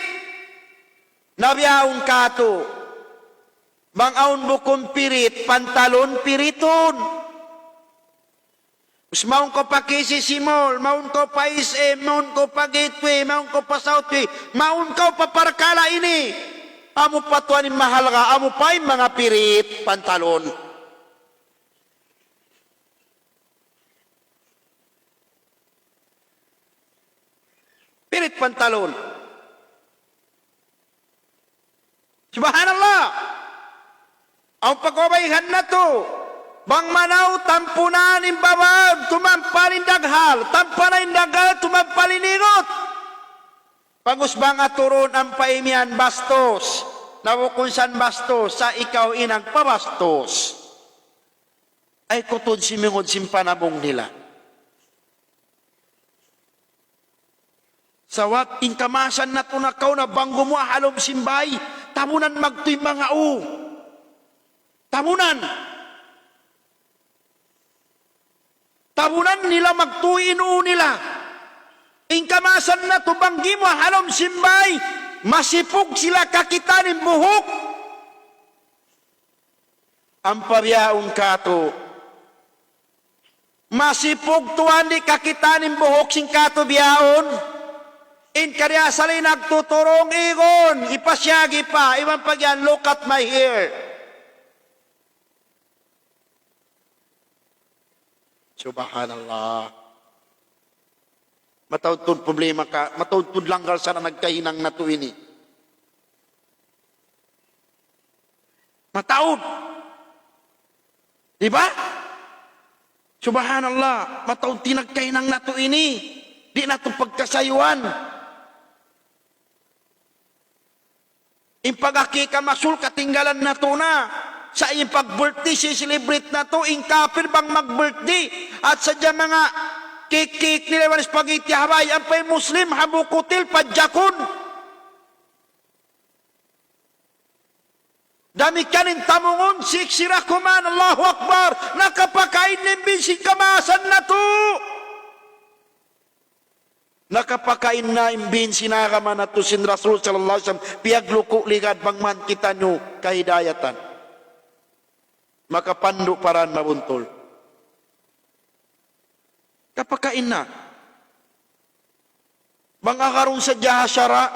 Na bihaun katu'. Bang awn bukun pirit, pantalon piritun. Us mawn kaw pa K C C Mall, mawn kaw pa S M, mawn kaw pa Gateway, mawn kaw pa Southway, mawn kaw pa parkala' ini. Amu pa tuwan in mahalga', amu pa in manga pirit, pantalon. Pirit pantalon. Subhanallah. Awn pagkabaihan natu'. Bang manaw tampunan in babaun, tumampal in daghal, tampal in daghal, tumampal in igut. Pag'ubus bang aturun ampa imiyan bastos, na bukun san bastos, sa' ikaw in nagpabastos. Ay kutud simingud sin panabung nila. Sabab in kamaasan natu' nakauna bang gumuwa' ha lawm sin bay, tabunan magtuy manga u. Tabunan. Tabunan nila magtuy in u nila. In kamaasan natu' bang gimuwa' ha lawm sin bay, masipug sila kakitaan in buhuk. Ampa bihaun katu'. Masipug tuwan di' kakitaan in buhuk sin katu' bihaun. In kariya sali nagtuturung igun, ipasiyagi pa, iban pagyan, "Look at my hair." Subhanallah. Mataud tuud problema ka, mataud tuud langgal sa nagkahinang natu' ini. Mataud. Di ba? Subhanallah, mataud in nagkahinang natu' ini. Di' natu' pagkasayuan. In pag-akika masul katinggalan natu' na. Sa' in pag-birthday, si-celebrate natu', in kapir bang mag-birthday. At sadja manga cake-cake nila iban spaghetti ha bay, ampa in Muslim, hambuuk hotel, padjakun. Damikkiyan in tamungun, siksira kuman, Allahu Akbar, nakapakain na in bīn sin kamaasan natu'. Nakapakain na in bīn sin agama natu' sin Rasul sallallahu alayhi wasallam, piyagluku' ligad bang man kitaniyu kahidayatan. Makapandu' pa dan mabuntul. Kapakain na. Bang agarun sadja ha sara',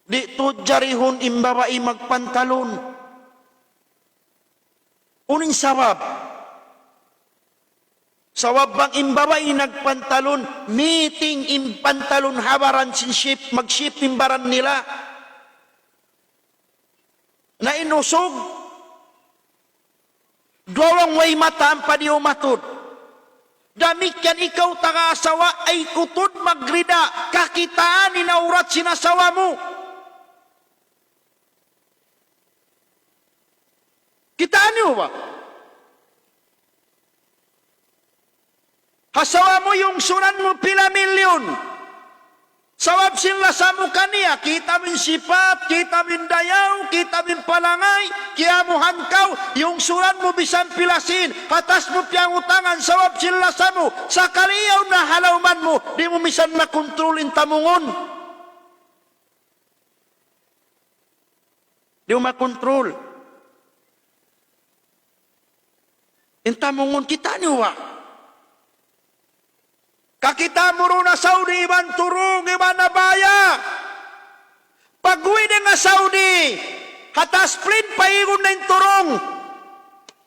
di' tuud jarihun in babai magpantalon. Unu in sabab? Sabab bang in babai nagpantalon, meeting in pantalon ha baran sin shape, mag-shape in baran nila. Na in usug, duwawang way mata ampa di' umatud. Damikkiyan ikaw taga asawa, ay kutud magrida, kakitaan in awrat sin asawa mu. Kitaa niyu ba? Ha asawa mu, iyungsuran mu pila milyon. Sabab sin lasa mu kaniya, kita' mu in sipat, kita' mu in dayaw, kita' mu in palangay, kiyamuhan kaw, iyungsuran mu bisan pila sīn, hatas mu piyangutangan, sabab sin lasa mu, sakali yaun na ha lawman mu, di' mu misan makontrol in tamungun. Di' mu makontrol. In tamungun kita' niyu ba? Kakitaan mu duun ha Saudi iban turung iban abaya. Pag-uwi' dayn ha Saudi, ha taas plane pa igun na in turung.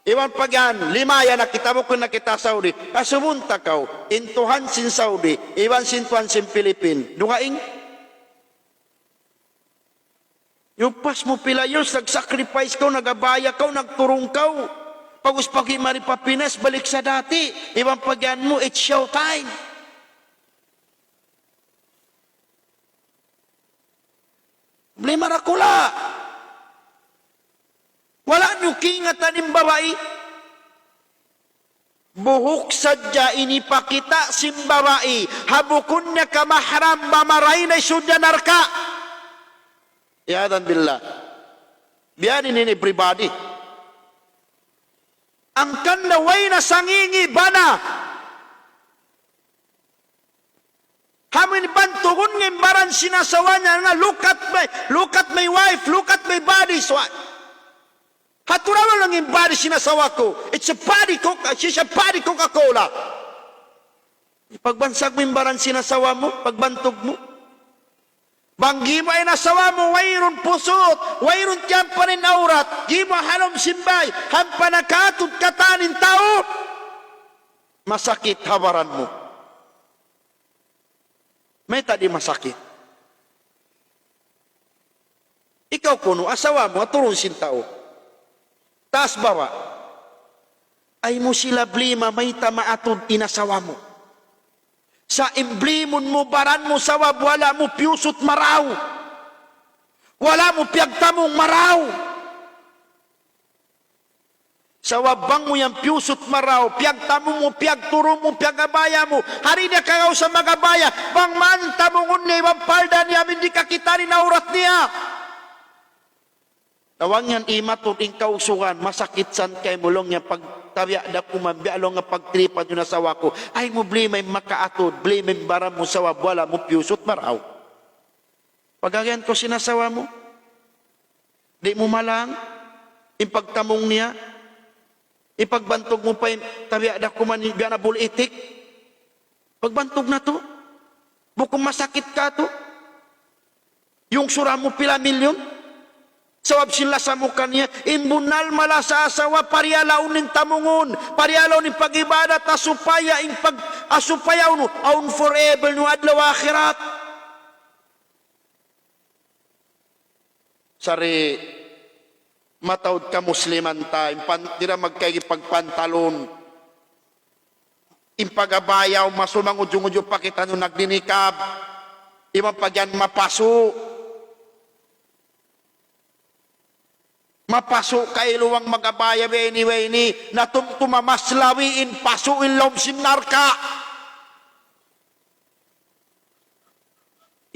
Iban pagyan, limaya na kita, bukun na kita Saudi. Asubuhun ta kaw, in Tuhan sin Saudi, iban sin Tuhan sin Philippine. Dugaing? Yupas mu pila years, nag-sacrifice kaw, nag-abaya kaw, nagturung kaw. Pag-ubus pag-uwi' mari pa Pinas, balik sa dati. Iban pagyan mu, it's show time. Problema dakula'. Wala' niyu kaingatan in babai. Buhuk sadja in hipakita' sin babai, ha bukun niya kamahram, mamaray na in surga' narka'. Iyadhan billah. Biya' diin in everybody. Hangkan da way na sangingi' bana. Amu in bantu Tugun niya in baran sin asawa niya nga, "Look at my, look at my wife, look at my body." So, "Hatu ra laung in body sin asawa ku. It's a body ku, she's a body Coca-Cola." Pagbansag mu in baran sin asawa mu, pagbantug mu. Bang gimuwa' in asawa mu, wayruun pusut, wayruun tiyampan in awrat, gimuwa' ha lawm sin bāy, hampa nakaatud katan in tau, masakit ha baran mu. Mayta' di' masakit? Ikaw kunu', asawa mu, aturun sin tau. Taas bawa. Ayaw mu sila blima, mayta' maatud in asawa mu. Sa' in blimun mu, baran mu, sabab wala' mu piyusut marayaw. Wala' mu piyagtamung marayaw. Sabab bang mu yan piyusut marayaw, piyagtamung mu, piyagturun mu, piyagabaya mu. Hari niya kagausan magabaya, bang man tamungun niya, bang palda niya, amin di' kakitaan in awrat niya. Tawang yan imatud in kausugan, masakit san kaymu laung niya pagtabiya' da kuman, biya' laung niya pagtripan in asawa ku. Ayaw mu blima in makaatud, blima in baran mu sabab wala' mu piyusut marayaw. Pag-agihan kaw sin asawa mu, di' mu malang, in pagtamung niya, ipagbantug mu pa in, tabiya' da kuman, biya' na bul itik. Pagbantug natu', bukun masakit katu'. Yung sura mu pila milyon, sabab sin lasa mu kaniya, in bunnal malasa asawa, pariyalaun in tamungun, pariyalaun in pag-ibadat, ha supaya in pag-, ha supaya unu, awn forever niyu adlaw akhirat. Sari mataud kamusliman ta, in pan-, di' da magkaigi pagpantalon. In pag-abaya, umasul mangudju-ngudju pa kitaniyu nagdinikab. Iban pag yan mapasu'. Mapasu' kailu bang mag-abaya, biya' ini, biya' ini. Na tumtuma mas labi in pasu' in lawm sin narka'.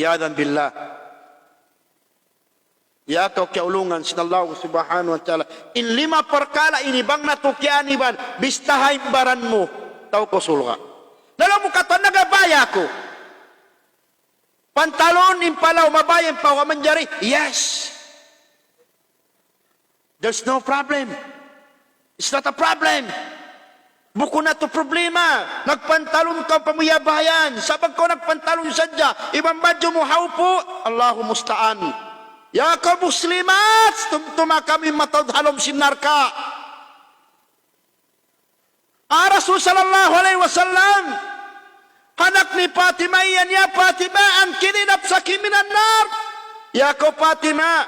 Iyadhan billah. Ya kaw kiyaulungan sin Allah Subhanahu wa Ta'ala. In lima parkala' ini bang natu' kiyaaniban, bistaha in baran mu, tau kaw surga'. Laung mu katan nagabaya aku. Pantalon in palaw, mabaya in pawa manjari. Yes. There's no problem. It's not a problem. Bukun natu' problema. Nagpantalon kaw pa mu iyabayan. Sabab kaw nagpantalon sadja. Iban badju' mu hawpu'. Allahu musta'an. Ya kaw muslimat, tumtuma kami mataud ha lawm sin narka'. Ah, Rasul sallallahu alayhi wasallam, ha anak ni Fatima iyan, "Ya Fatima, أنقذي نفسك من النار." Ya kaw Fatima,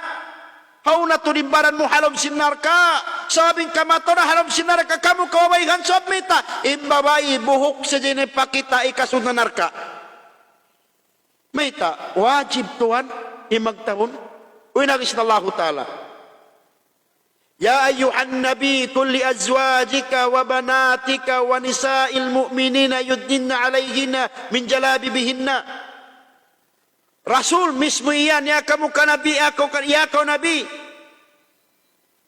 hauna tuud in baran mu ha lawm sin narka'. Sabab in kamatauran ha lawm sin narka', kamu kawabayhan sabab mayta', in babai buhuk sadja in hipakita', ikasud na narka'. Mayta', wajib tuwan in magtabun. Uy, nabis na Allahu Ta'ala. يا أيها النبي قل لأزواجك وبناتك ونساء المؤمنين يدنين عليهن من جلابيبهن. Rasul mismu iyan, ya kamu ka Nabi, aku ka, ya kaw Nabi.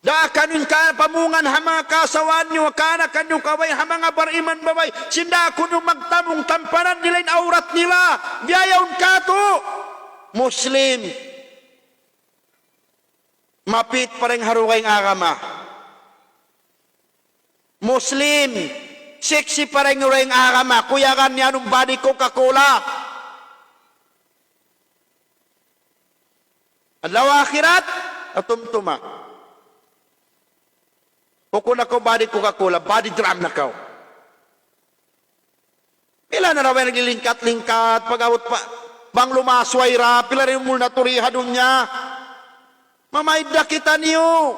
Daakan in ka pamungan ha manga kaasawaan niyu, kaanakan niyu, kabayaan ha manga bariman babai. Sin daakan niyu magtabung tampanan nila in awrat nila. Biya' yaun katu'. Muslim. Mapit pa dayn ha dugaing agama. Muslim, sexy pa dayn ha dugaing agama. Kuyagan niya anun body Coca-Cola. Adlaw akhirat, atumtuma. Bukun na kaw body Coca-Cola, body drum na kaw. Pila na da way naglilingkat-lingkat, pag-abut pa, bang lumasway ra, pila da in umul natu' di ha dunya. Mamaid da kitaniyu.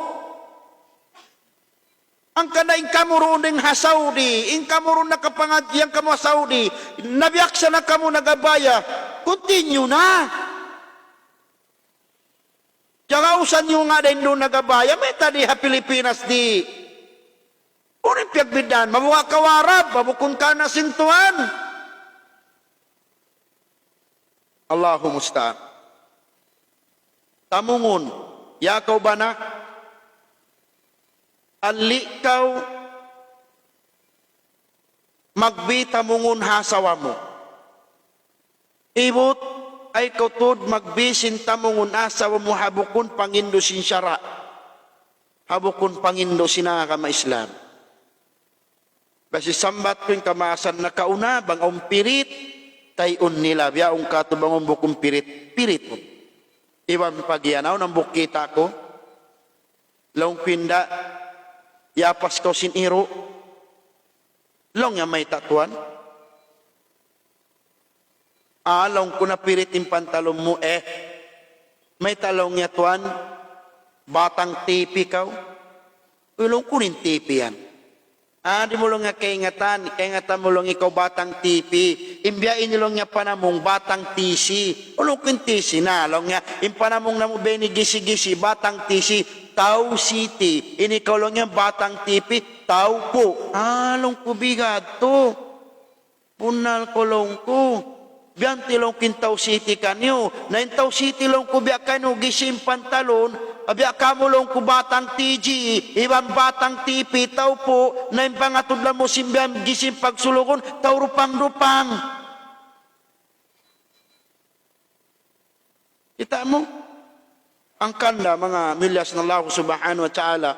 Hangkan da in kamu duun dayn ha Saudi, in kamu duun nakapangadji', in kamu ha Saudi, nabiyaksa na kamu nagabaya, continue na. Kiyagausan niyu nga dayn duun nagabaya, mayta' di ha Pilipinas di'? Unu in piyagbiddaan? Mabuga' kaw Arab, mabukun ka na sin Tuhan. Allahu musta'an. Tamungun, ya kaw bana, ali' kaw magbi tamungun ha asawa mu. Ibut, ay kaw tuud magbisin tamungun asawa mu ha bukun pangindu' sin sara'. Ha bukun pangindu' sin agama Islam. Basi sambat ku in kamaasan nakauna, bang awn pirit, tayun nila, biya' un katu' bang awn bukun pirit, piritun. Iban pag-iyan, awn hambuuk kita' ku, laung ku, inda', yapas kaw sin iru'. Laung niya, mayta' tuwan? Ah, laung ku, napirit in pantalon mu, eh. Mayta' laung niya tuwan, batang T P kaw? Uy, laung ku, in T P yan. Ah, di' mu laung niya kaingatan, kaingatan mu laung ikaw batang T P. In biya' ini laung niya panamung batang T C. Laung ku, in T C na, laung niya, in panamung namu' biya' ini gisi-gisi, batang T C, Tau City. Ini kaw laung niya batang T P, Tau Pu. Ah, laung ku, bigat tu. Bunnal kaw laung ku. Biya' hanti laung ku in Tau City kaniyu. Na in Tau City laung ku biya' kaniyu gisi in pantalon, biya' kamu laung ku batang T G, iban batang T P, Tau Pu, na in pangatud lamu' sin biya' gisi in pagsulugun, tau Rupang-Rupang. Kita' mu? Hangkan da manga miyulliya sin Allah Subhanahu wa Ta'ala.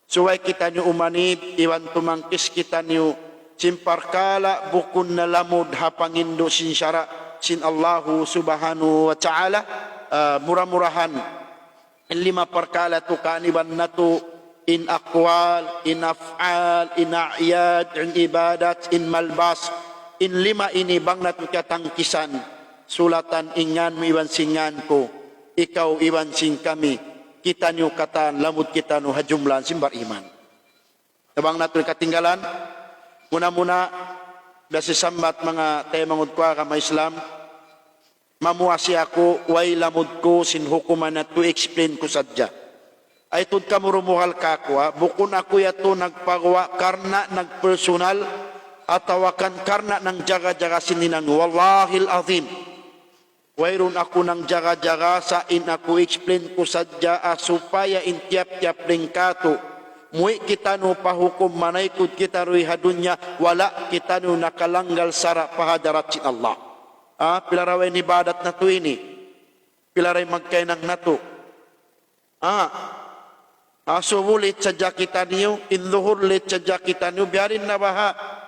Subay kitaniyu umanib, iban tumangkis kitaniyu sin parkala' bukun na lamud ha pangindu' sin sara' sin Allah Subhanahu wa Ta'ala. Ah, mura-murahan, in lima parkala' tu kaaniban natu', in aqwal, in af'al, in a'yad, in ibadat, in malbas. In lima ini bang natu' kiyatangkisan, sulatan in ngan mu iban sin ngan ku, ikaw iban sin kami, kitaniyu katan lamud kitaniyu ha jumlahan sin bariman. Na bang natu' katinggalan, muna-muna, biya' sin sambat manga taymanghud ku agama Islam, mamuasi aku, way lamud ku sin hukuman natu', explain ku sadja. Ay tuud kamu rumuhal kaku', ha? Bukun aku yadtu nagpaguwa' karna' nagpersonal atawa kan karna' nangjaga-jaga sin hinang. Wallahil azim. Wayruun aku nangjaga-jaga, sa' in aku explain ku sadja, ah, supaya in tiyap-tiyap dayn kātu', muwi' kitaniyu pa hukum manaykud kita duun ha dunya, wala' kitaniyu nakalanggal sara' pa hadarat sin Allah. Ah, pila ra way in ibadat natu' ini, pila ra in magkahinang natu'. Ah, ah, subu late sadja kitaniyu, in duhur late sadja kitaniyu, biya' diin na baha'.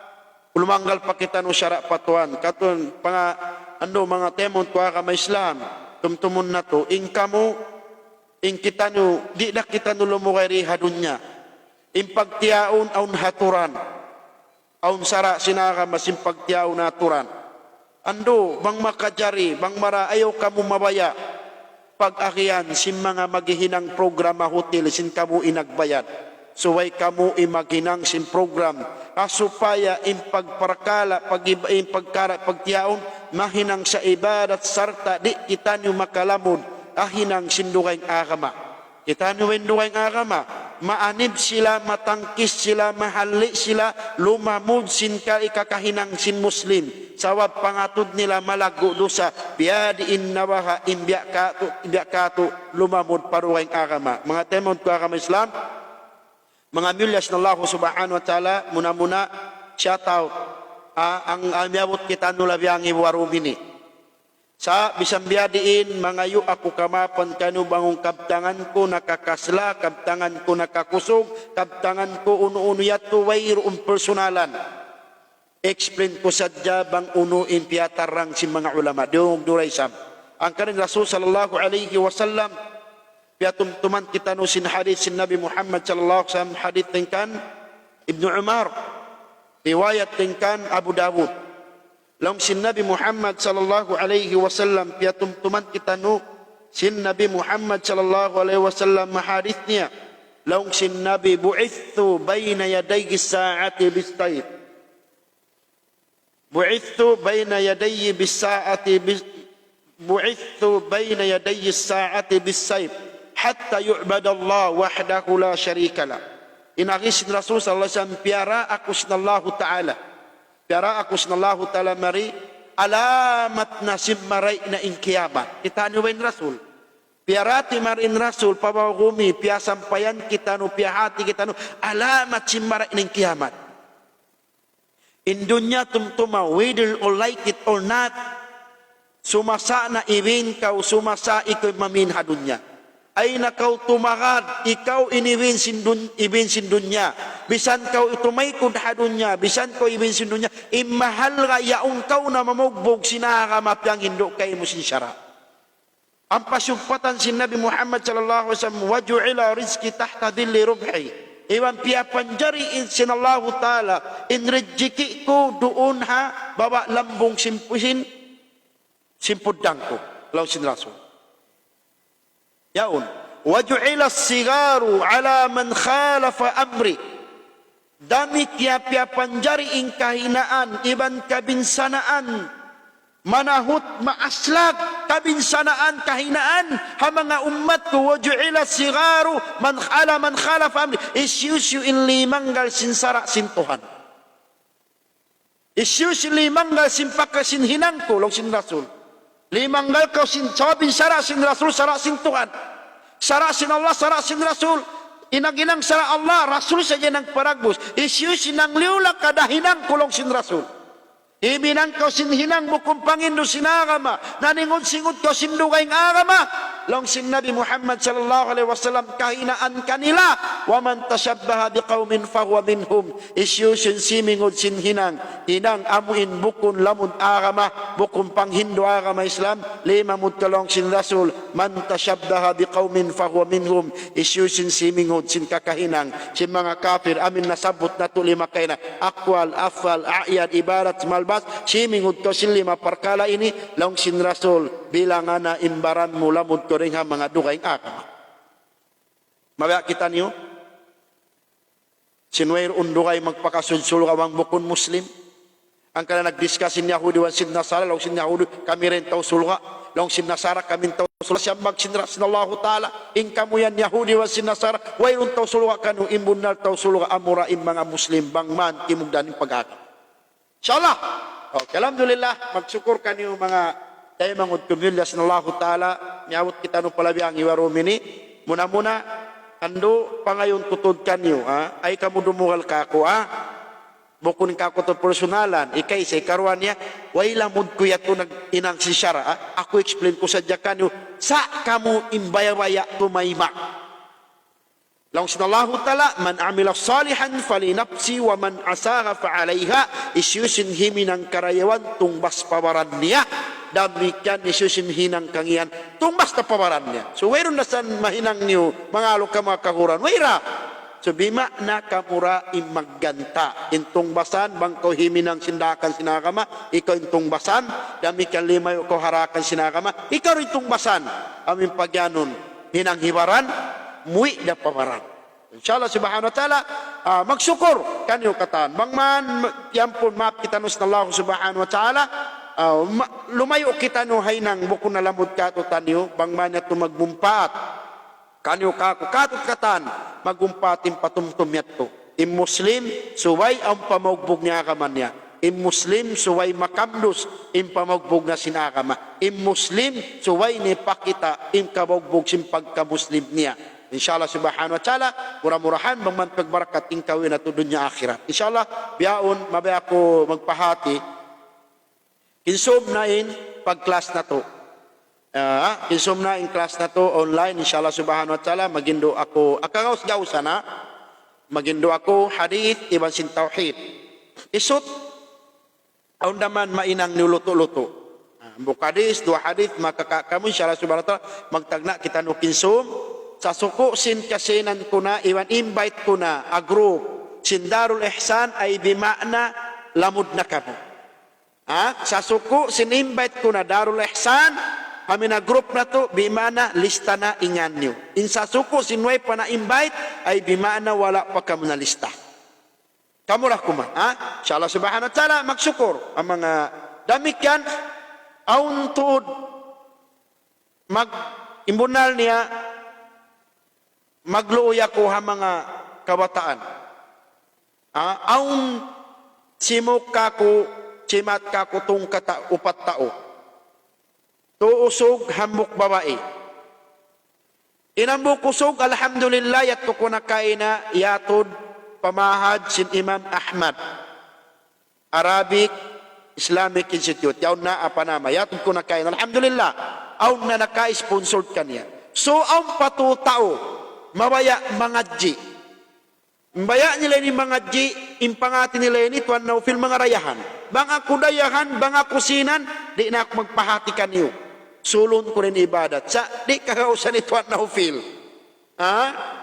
Lumanggal pa kitaniyu sara' pa Tuhan. Katu' panga, andu', manga taymanghud ku agama Islam, tumtumun natu', in kamu, in kitaniyu, di' da kitaniyu lumugay di ha dunya. In pagtiyaun awn aturan. Awn sara' sin agama sin pagtiyaun aturan. Andu', bang makajari, bang mara, ayaw kamu mabaya' pag-agihan sin manga maghihinang program ha hotel sin kamu in nagbayad. Subay kamu in maghinang sin program, ah, supaya in pagparkala', pag-, in pagkara-, pagtiyaun, mahinang sa ibadat sarta' di' kitaniyu makalamud ha hinang sin dugaing agama. Kitaniyu in dugaing agama, maanib sila, matangkis sila, mahalli' sila, lumamud sin ka-, kakahinang sin Muslim. Sabab pangatud nila malaggu' dusa, biya' diin na baha' in biya' katu', biya' katu', lumamud pa dugaing agama. Manga taymanghud ku agama Islam, manga miyulliya sin Allah Subhanahu wa Ta'ala, muna-muna, shout out, ah, ang, ang miyabut kitaniyu labi hangibu ha dum ini. Sa' bisan biya' diin, mangayu' aku kamaapan kaniyu bang awn kabtangan ku nakakasla, kabtangan ku nakakusug, kabtangan ku unu-unu yadtu, wayruun personalan. Explain ku sadja bang unu in piyatarrang sin manga ulama. Diyungug duun isab. Hangkan in Rasul sallallahu alayhi wasallam, piyatumtuman kitaniyu sin hadith sin Nabi Muhammad sallallahu alayhi wasallam, hadith dayn kan Ibnu Umar, riwayat dayn kan Abu Dawud. Laung sin Nabi Muhammad sallallahu alayhi wasallam, piyatumtuman kitaniyu sin Nabi Muhammad sallallahu alayhi wasallam, hadith niya. Laung sin Nabi, بعثت بين يدي الساعة بالسيف. بعثت بين يدي بالساعة بال-، بعثت بين يدي الساعة بالسيف حتى يعبد الله وحده لا شريك له. In agi sin Rasul sallallahu alayhi wasallam, piyara aku sin Allahu Ta'ala. Piyara aku sin Allahu Ta'ala mari, alamat na sin marayaw na in kiyamat. Kitaniyu ba in Rasul? Piyara ti mari in Rasul, pa babaw gumi, piyasampayan kitaniyu, piyahati kitaniyu, alamat sin marayaw na in kiyamat. In dunya tumtuma, whether you like it or not, Sumasa' na ibin kaw, sumasa' ikaw mamin ha dunya. Ay na kaw tumagad, ikaw in ibin sin dun-, ibin sin dunya. Bisan kaw tumaykud ha dunya, bisan kaw ibin sin dunya, in mahalga' yaun kaw na mamugbug sin agama piyanghindu' kaymu sin sara'. Ampa siyugpatan sin Nabi Muhammad sallallahu alayhi wasallam, "وجعل رزقي تحت ظل رمحي." Iban piyapanjari in sin Allahu Ta'ala, in rijiki' ku duun ha baba' lambung sin, sin, sin puddang ku, laung sin Rasul. Yaun. "وجعل الصغار على من خالف أمري." Damikkiyan piya-, piyapanjari in kahinaan, iban kabinsanaan, manahut, maaslag, kabinsanaan, kahinaan, ha manga ummat ku, "وجعل الصغار من، على من خالف أمري." Hisiyu-siyu in limanggal sin sara' sin Tuhan. Hisiyu-siyu in limanggal sin paka sin hinang ku, laung sin Rasul. Limanggal kaw sin, sabab in sara' sin Rasul, sara' sin Tuhan. Sara' sin Allah, sara' sin Rasul. In naghinang sara' Allah, Rasul sadja in nagparagbus. Hisiyu-siyu in nangliyu-lakad ha hinang ku, laung sin Rasul. Himinang kaw sin hinang bukun panghindu' sin agama. Naningud-singud kaw sin dugaing agama. Laung sin Nabi Muhammad sallallahu alayhi wasallam, kahinaan kanila, "ومن تشبه بقوم فهو منهم." Hisiyu-siyu in simingud sin hinang, hinang amu in bukun lamud agama, bukun panghindu' agama Islam, limamud kaw, laung sin Rasul, "من تشبه بقوم فهو منهم." Hisiyu-siyu in simingud sin kakahinang sin manga kapir, amu in nasabbut natu' lima kaina, aqwal, af'al, a'yan, ibarat, malbas, simingud kaw sin lima parkala' ini, laung sin Rasul, bilangan na in baran mu lamud kaw dayn ha manga dugaing agama. Mabaya' kitaniyu, sin wayruun dugaing magpakasud surga' bang bukun Muslim. Hangkan nag-discuss in Yahudi iban sin Nasara, laung sin Yahudi, "Kami da in tau surga'." Laung sin Nasara, "Kami in tau surga'." Siyambag sin Ra-, sin Allahu Ta'ala, "In kamu yan Yahudi iban sin Nasara, wayruun tau surga' kaniyu, in bunnal tau surga' amura in manga Muslim, bang man kimugdan in pag-agama." Insya Allah. Okay, alhamdulillah, magsukul kaniyu manga taymanghud ku miyulliya sin Allahu Ta'ala, miyabut kitaniyu pa labi ha ibarum ini. Muna-muna, andu' pangayuun ku tuud kaniyu, ha? Ay kamu dumugal kaku', ha? Bukun kaku' tuud personalan, ikaisa, ikaruwa niya, way lamud ku yadtu naghinang sin sara', ha? Aku explain ku sadja kaniyu, sa' kamu in baya'-baya' tumayma'. Laung sin Allahu Ta'ala, "من عمل صالحا فلنفسه ومن أساء فعليها." Hisiyu-siyu in himinang karayawan, tungbas pa baran niya. Damikkiyan hisiyu-siyu in hinang kangian, tungbas da pa baran niya. So, wayruun da isab mahinang niyu, mangalu' kamu ha kahūran. Wayruun. So, bima'na kamu ra in magganta'. In tungbasan, bang kaw himinang sin daakan sin agama, ikaw in tungbasan, damikkiyan limayu' kaw ha daakan sin agama, ikaw in tungbasan. Amu in pagiyanun, hinang hi baran, muwi' da pa baran. Insya Allah subhanahu wa ta'ala, ah, magsukul kaniyu katan. Bang man, ma-, iyampun, maap kitaniyu sin Allah subhanahu wa ta'ala, ah, ma-, lumayu' kitaniyu ha hinang bukun na lamud kātu'niyu, bang man yadtu magmumpaat kaniyu kāku', kātu' katan, magmumpaat in patumtum yadtu. In Muslim, subay awn pamaugbug niya agama niya. In Muslim, subay makamdus in pamaugbug niya sin agama. In Muslim, subay niya hipakita' in kamaugbug sin pagka-Muslim niya. Insya Allah subhanahu wa ta'ala, mura-murahan bang man pagbarakat in kawin natu' dunya akhirat. Insya Allah, bihaun, mabaya' aku magpahāti. Kinsum na in pag-class natu'. Ah, kinsum na in class natu' online, insya Allah subhanahu wa ta'ala, maghindu' aku, akagaus-gaus na, maghindu' aku hadith iban sin tawhid. Isut, awn da man mahinang niyu lutu'-lutu'. Ah, hambuuk hadith, duwa hadith, makakawa' kamu, insya Allah subhanahu wa ta'ala, magtagna' kitaniyu kinsum. Sa' suku' sin kasinan ku na, iban invite ku na, ha group sin Darul Ihsan, ay bima'na, lamud na kamu. Ha? Sa' suku' sin invite ku na Darul Ihsan, amu in ha group natu', bima'na lista na in ngan niyu. In sa' suku' sin way pa na-invite, ay bima'na wala' pa kamu nalista. Kamu ra kuman, ha? Insya Allah subhanahu wa ta'ala, magsukul. Amu in manga damikkiyan, awn tuud mag-, in bunnal niya, magluuy aku ha manga kabataan. Ah, awn simuk kāku', chimat kāku' tungkata' upat tau. Tu usug hambuuk babai. In hambuuk usug, alhamdulillah, yadtu ku na kaina, yatud pa ma'had sin Imam Ahmad. Arabic, Islamic Institute. Yaun na apa nama. Yatud ku na kaina. Alhamdulillah. Awn na naka-sponsor kaniya. So, awn pa tu tau mabaya' mangadji'. Mabaya' nila ini mangadji', in pangati nila ini, Tuan Naufil, manga dayahan. Bang aku dayahan, bang aku sinan, di' na aku magpahati kaniyu. Sulun ku in ibadat. Sa', di' kagausan ni Tuan Naufil. Ha?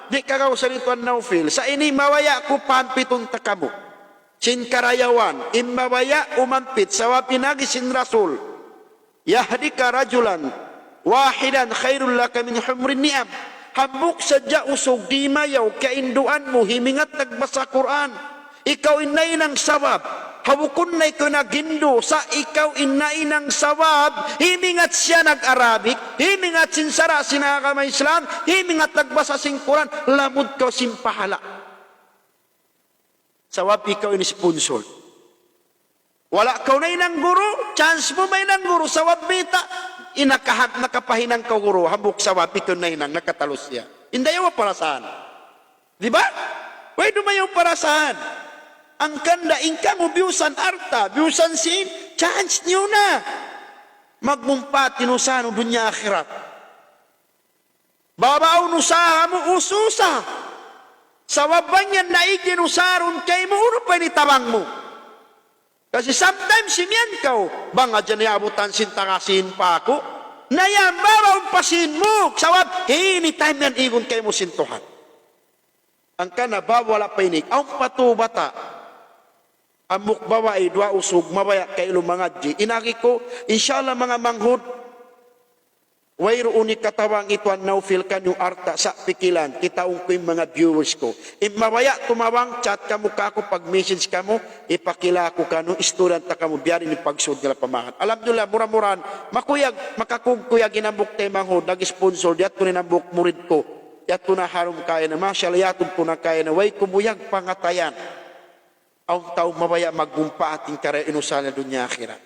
Di' kagausan ni Tuan Naufil. Sa' ini mabaya' ku pampitun ta kamu. Sin karayawan, in mabaya' umampit, sabab in agi sin Rasul. يهديك رجلا واحدا خير لك من حمر النعم. Hambuuk sadja usug dimayaw kainduan mu, himingat nagbasa Qur'an. Ikaw in nahinang sabab. Ha bukun na ikaw naghindu', sa' ikaw in nahinang sabab, himingat siya nag-Arabic, himingat sin sara' sin agama Islam, himingat nagbasa sin Qur'an, lamud kaw sin pahala. Sabab ikaw in sponsor. Wala' kaw nahinang guru, chance mu mahinang guru, sabab mayta', in nakahag-, nakapahinang kaw guru, hambuuk sabab ikaw nahinang, nakatalus siya. In dayaw parasahan. Di ba? Way dumayaw parasahan. Hangkan da in kamu biyusan alta', biyusan sīn, chance niyu na. Magmumpaat in usaha niyu dunya akhirat. Bang awn usaha mu, ususa. Sabab bang yan naig in usaha duun kaymu, unu pa in tabang mu? Kasi sometimes, imiyan kaw, bang hadja niyaabutan sin taga sīn pa aku. Na yan, bang awn pa sīn mu. Sabab, anytime yan igun kaymu sin Tuhan. Hangkan na bang wala' pa ini, awn pa tu bata'. Hambuuk babai, duwa usug, mabaya' kailu mangadji'. In agi ku, insya Allah, manga manghud, wayruun hikatabang hi Tuan Naufil kaniyu alta' sa' pikilan, kitaun ku in manga viewers ku. In mabaya' tumabang, chat kamu kāku', pag-message kamu, hipakila ku kaniyu, istoryahan ta kamu, biya' diin in pagsud nila pa manghud. Alhamdulillah, mura-murahan, makuyag, makakuyag-kuyag in hambuuk taymanghud, nag-sponsor, yadtu na in hambuuk murid ku. Yadtu na ha lawm kaina, masha Allah, yatud ku na kaina, way kumuyag pangatayan. Awn tau mabaya' magmumpaat in karayawan, in usaha niya dunya akhirat.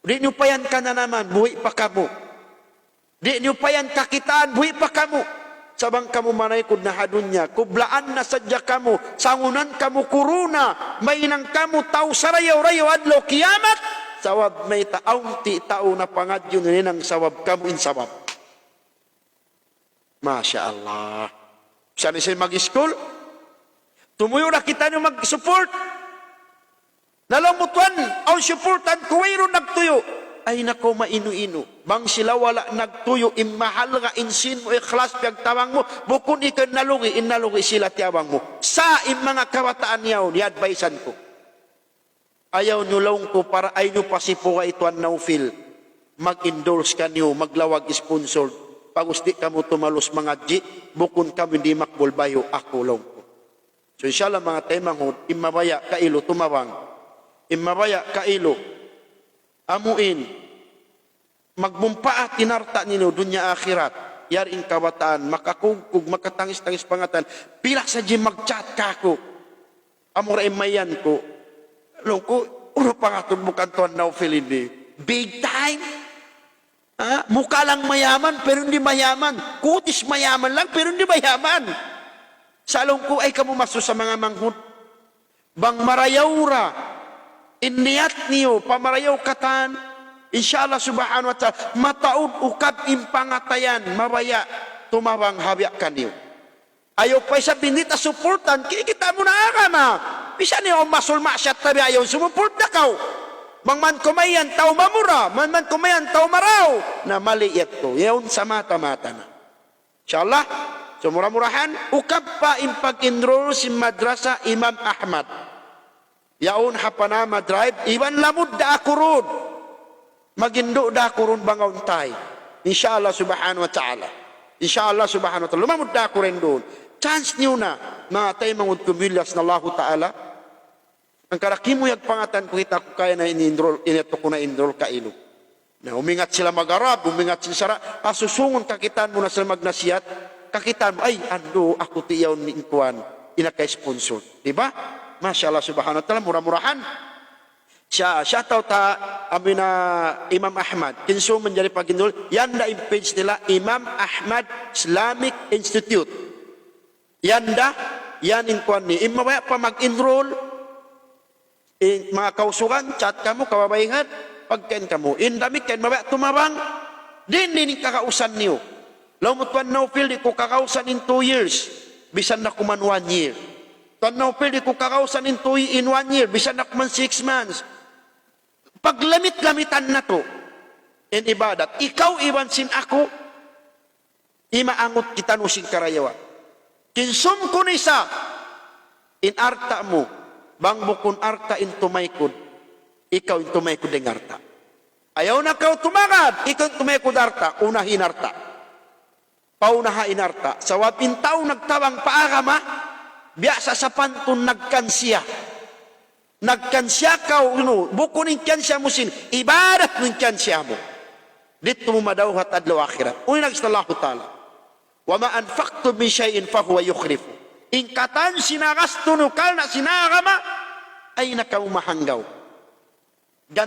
Di' niyu pa yan kananaman, buhi' pa kamu. Di' niyu pa yan kakitaan, buhi' pa kamu. Sa' bang kamu manaykud na ha dunya, kublaan na sadja kamu, sangunan kamu kuruna, mahinang kamu tau sarayaw-rayaw adlaw kiyamat, sabab mayta', awn ti tau napangadji' niya hinang sabab kamu in sabab. Masha Allah. Sa' ini siya mag-school. Tumuyu' na kitaniyu mag-support. Na laung mu, "Tuan, awn supportan ku, wayruun nagtuyu'." Ay nako, mainu-inu. Bang sila wala' nagtuyu', in mahalga' in sīn mu, ikhlas piyagtabang mu, bukun ikaw in nalugi', in nalugi' sila tiyabang mu. Sa' in manga kabataan yaun, i-advisean ku. Ayaw niyu, laung ku, para ayaw niyu pasipuga hi Tuan Naufil mag-endorse kaniyu, maglawag sponsor. Pag'ubus di' kamu tumalus mangadji', bukun kamu in di' makbul, bayu' aku, laung ku. So, insha Allah, manga taymanghud, in mabaya' kailu tumabang. In mabaya' kailu. Amu in magmumpaat in alta' niyu dunya akhirat. Yari in kabataan, makakugkug, makatangis-tangis pangatayan. Pila sadja in mag-chat kāku'. Amura in mayan ku. Laung ku, unu pangatud mu kan Tuan Naufil ini? Big time? Ha? Mukha lang mayaman, pero hindi mayaman. Kutis mayaman lang, pero hindi mayaman. Sa' laung ku, ay kamu masusa manga manghud. Bang marayaw ra in niyat niyu, pamarayaw katan, insha Allah subhanahu wa ta'ala, mataud ukab in pangatayan, mabaya' tumabang ha biya' kaniyu. Ayaw pa isab in di' ta supportan, kikita' mu na agama. Misan niyu masul maksiat tabi' ayaw sumuport da kaw. Bang man kumayan tau mamura, man man kumayan tau marayaw, na mali yadtu. Yaun sa mata-mata na. Insha Allah, so mura-murahan, ukab pa in pag-enroll sin Madrasa Imam Ahmad. Yaun ha Panama Drive, iban lamud da aku duun. Maghindu' da aku duun bang awn time. Insha Allah subhanahu wa ta'ala. Insha Allah subhanahu wa ta'ala. Lumamud da aku duun. Chance niyu na, manga taymanghud ku miyulliya sin Allahu ta'ala. Hangkan kimuyag pangatayan ku, kita' ku kayna in enroll, in yadtu ku na enroll kailu. Na, umingat sila mag-Arab, umingat sila sara', asusungun kakitaan mu na sila magnasihat, kakitaan mu, ay, andu', aku ti yaun in kuwan, in naka-sponsor. Di ba? Masha Allah subhanahu wa ta'ala, mura-murahan. Siya, siya tau ta, amu in Imam Ahmad. Kinsu manjari pag-enroll, yan da in page nila, Imam Ahmad Islamic Institute. Yan da, yan in kuwan ni. In mabaya' pa mag-enroll, In manga kausugan, chat kamu, kababaihan, pagkahi kamu. In damikkiyan, mabaya' tumabang, diin, diin in kagausan niyu. Laung mu, "Tuan Naufil, di' ku kagausan in two years, bisan na kuman one year. Tuan Naufil, di' ku kagausan in two, in one year, bisan na kuman six months." Paglamit-lamitan natu' in ibadat. Ikaw iban sin aku, imaangut kitaniyu sin karayawan. Kinsum kunu' isa, in alta' mu, bang bukun alta' in tumaykud, ikaw in tumaykud dayn ha alta'. Ayaw na kaw tumagad, ikaw in tumaykud alta', unahi in alta'. Paunaha in alta'. Sabab in tau nagtabang pa agama, biya' sapantun nagkansiya. Nagkansiya kaw, unu, bukun in kansiya mu sin, ibadat mu in kansiya mu. Didtu mu madawhat adlaw akhirat. Unu in agi sin Allahu Ta'ala, "Wa ma anfaqtum min shay'in fahuwa yukhlifu." In katan sin gastu niyu karna' sin agama, ayaw na kamu mahanggaw.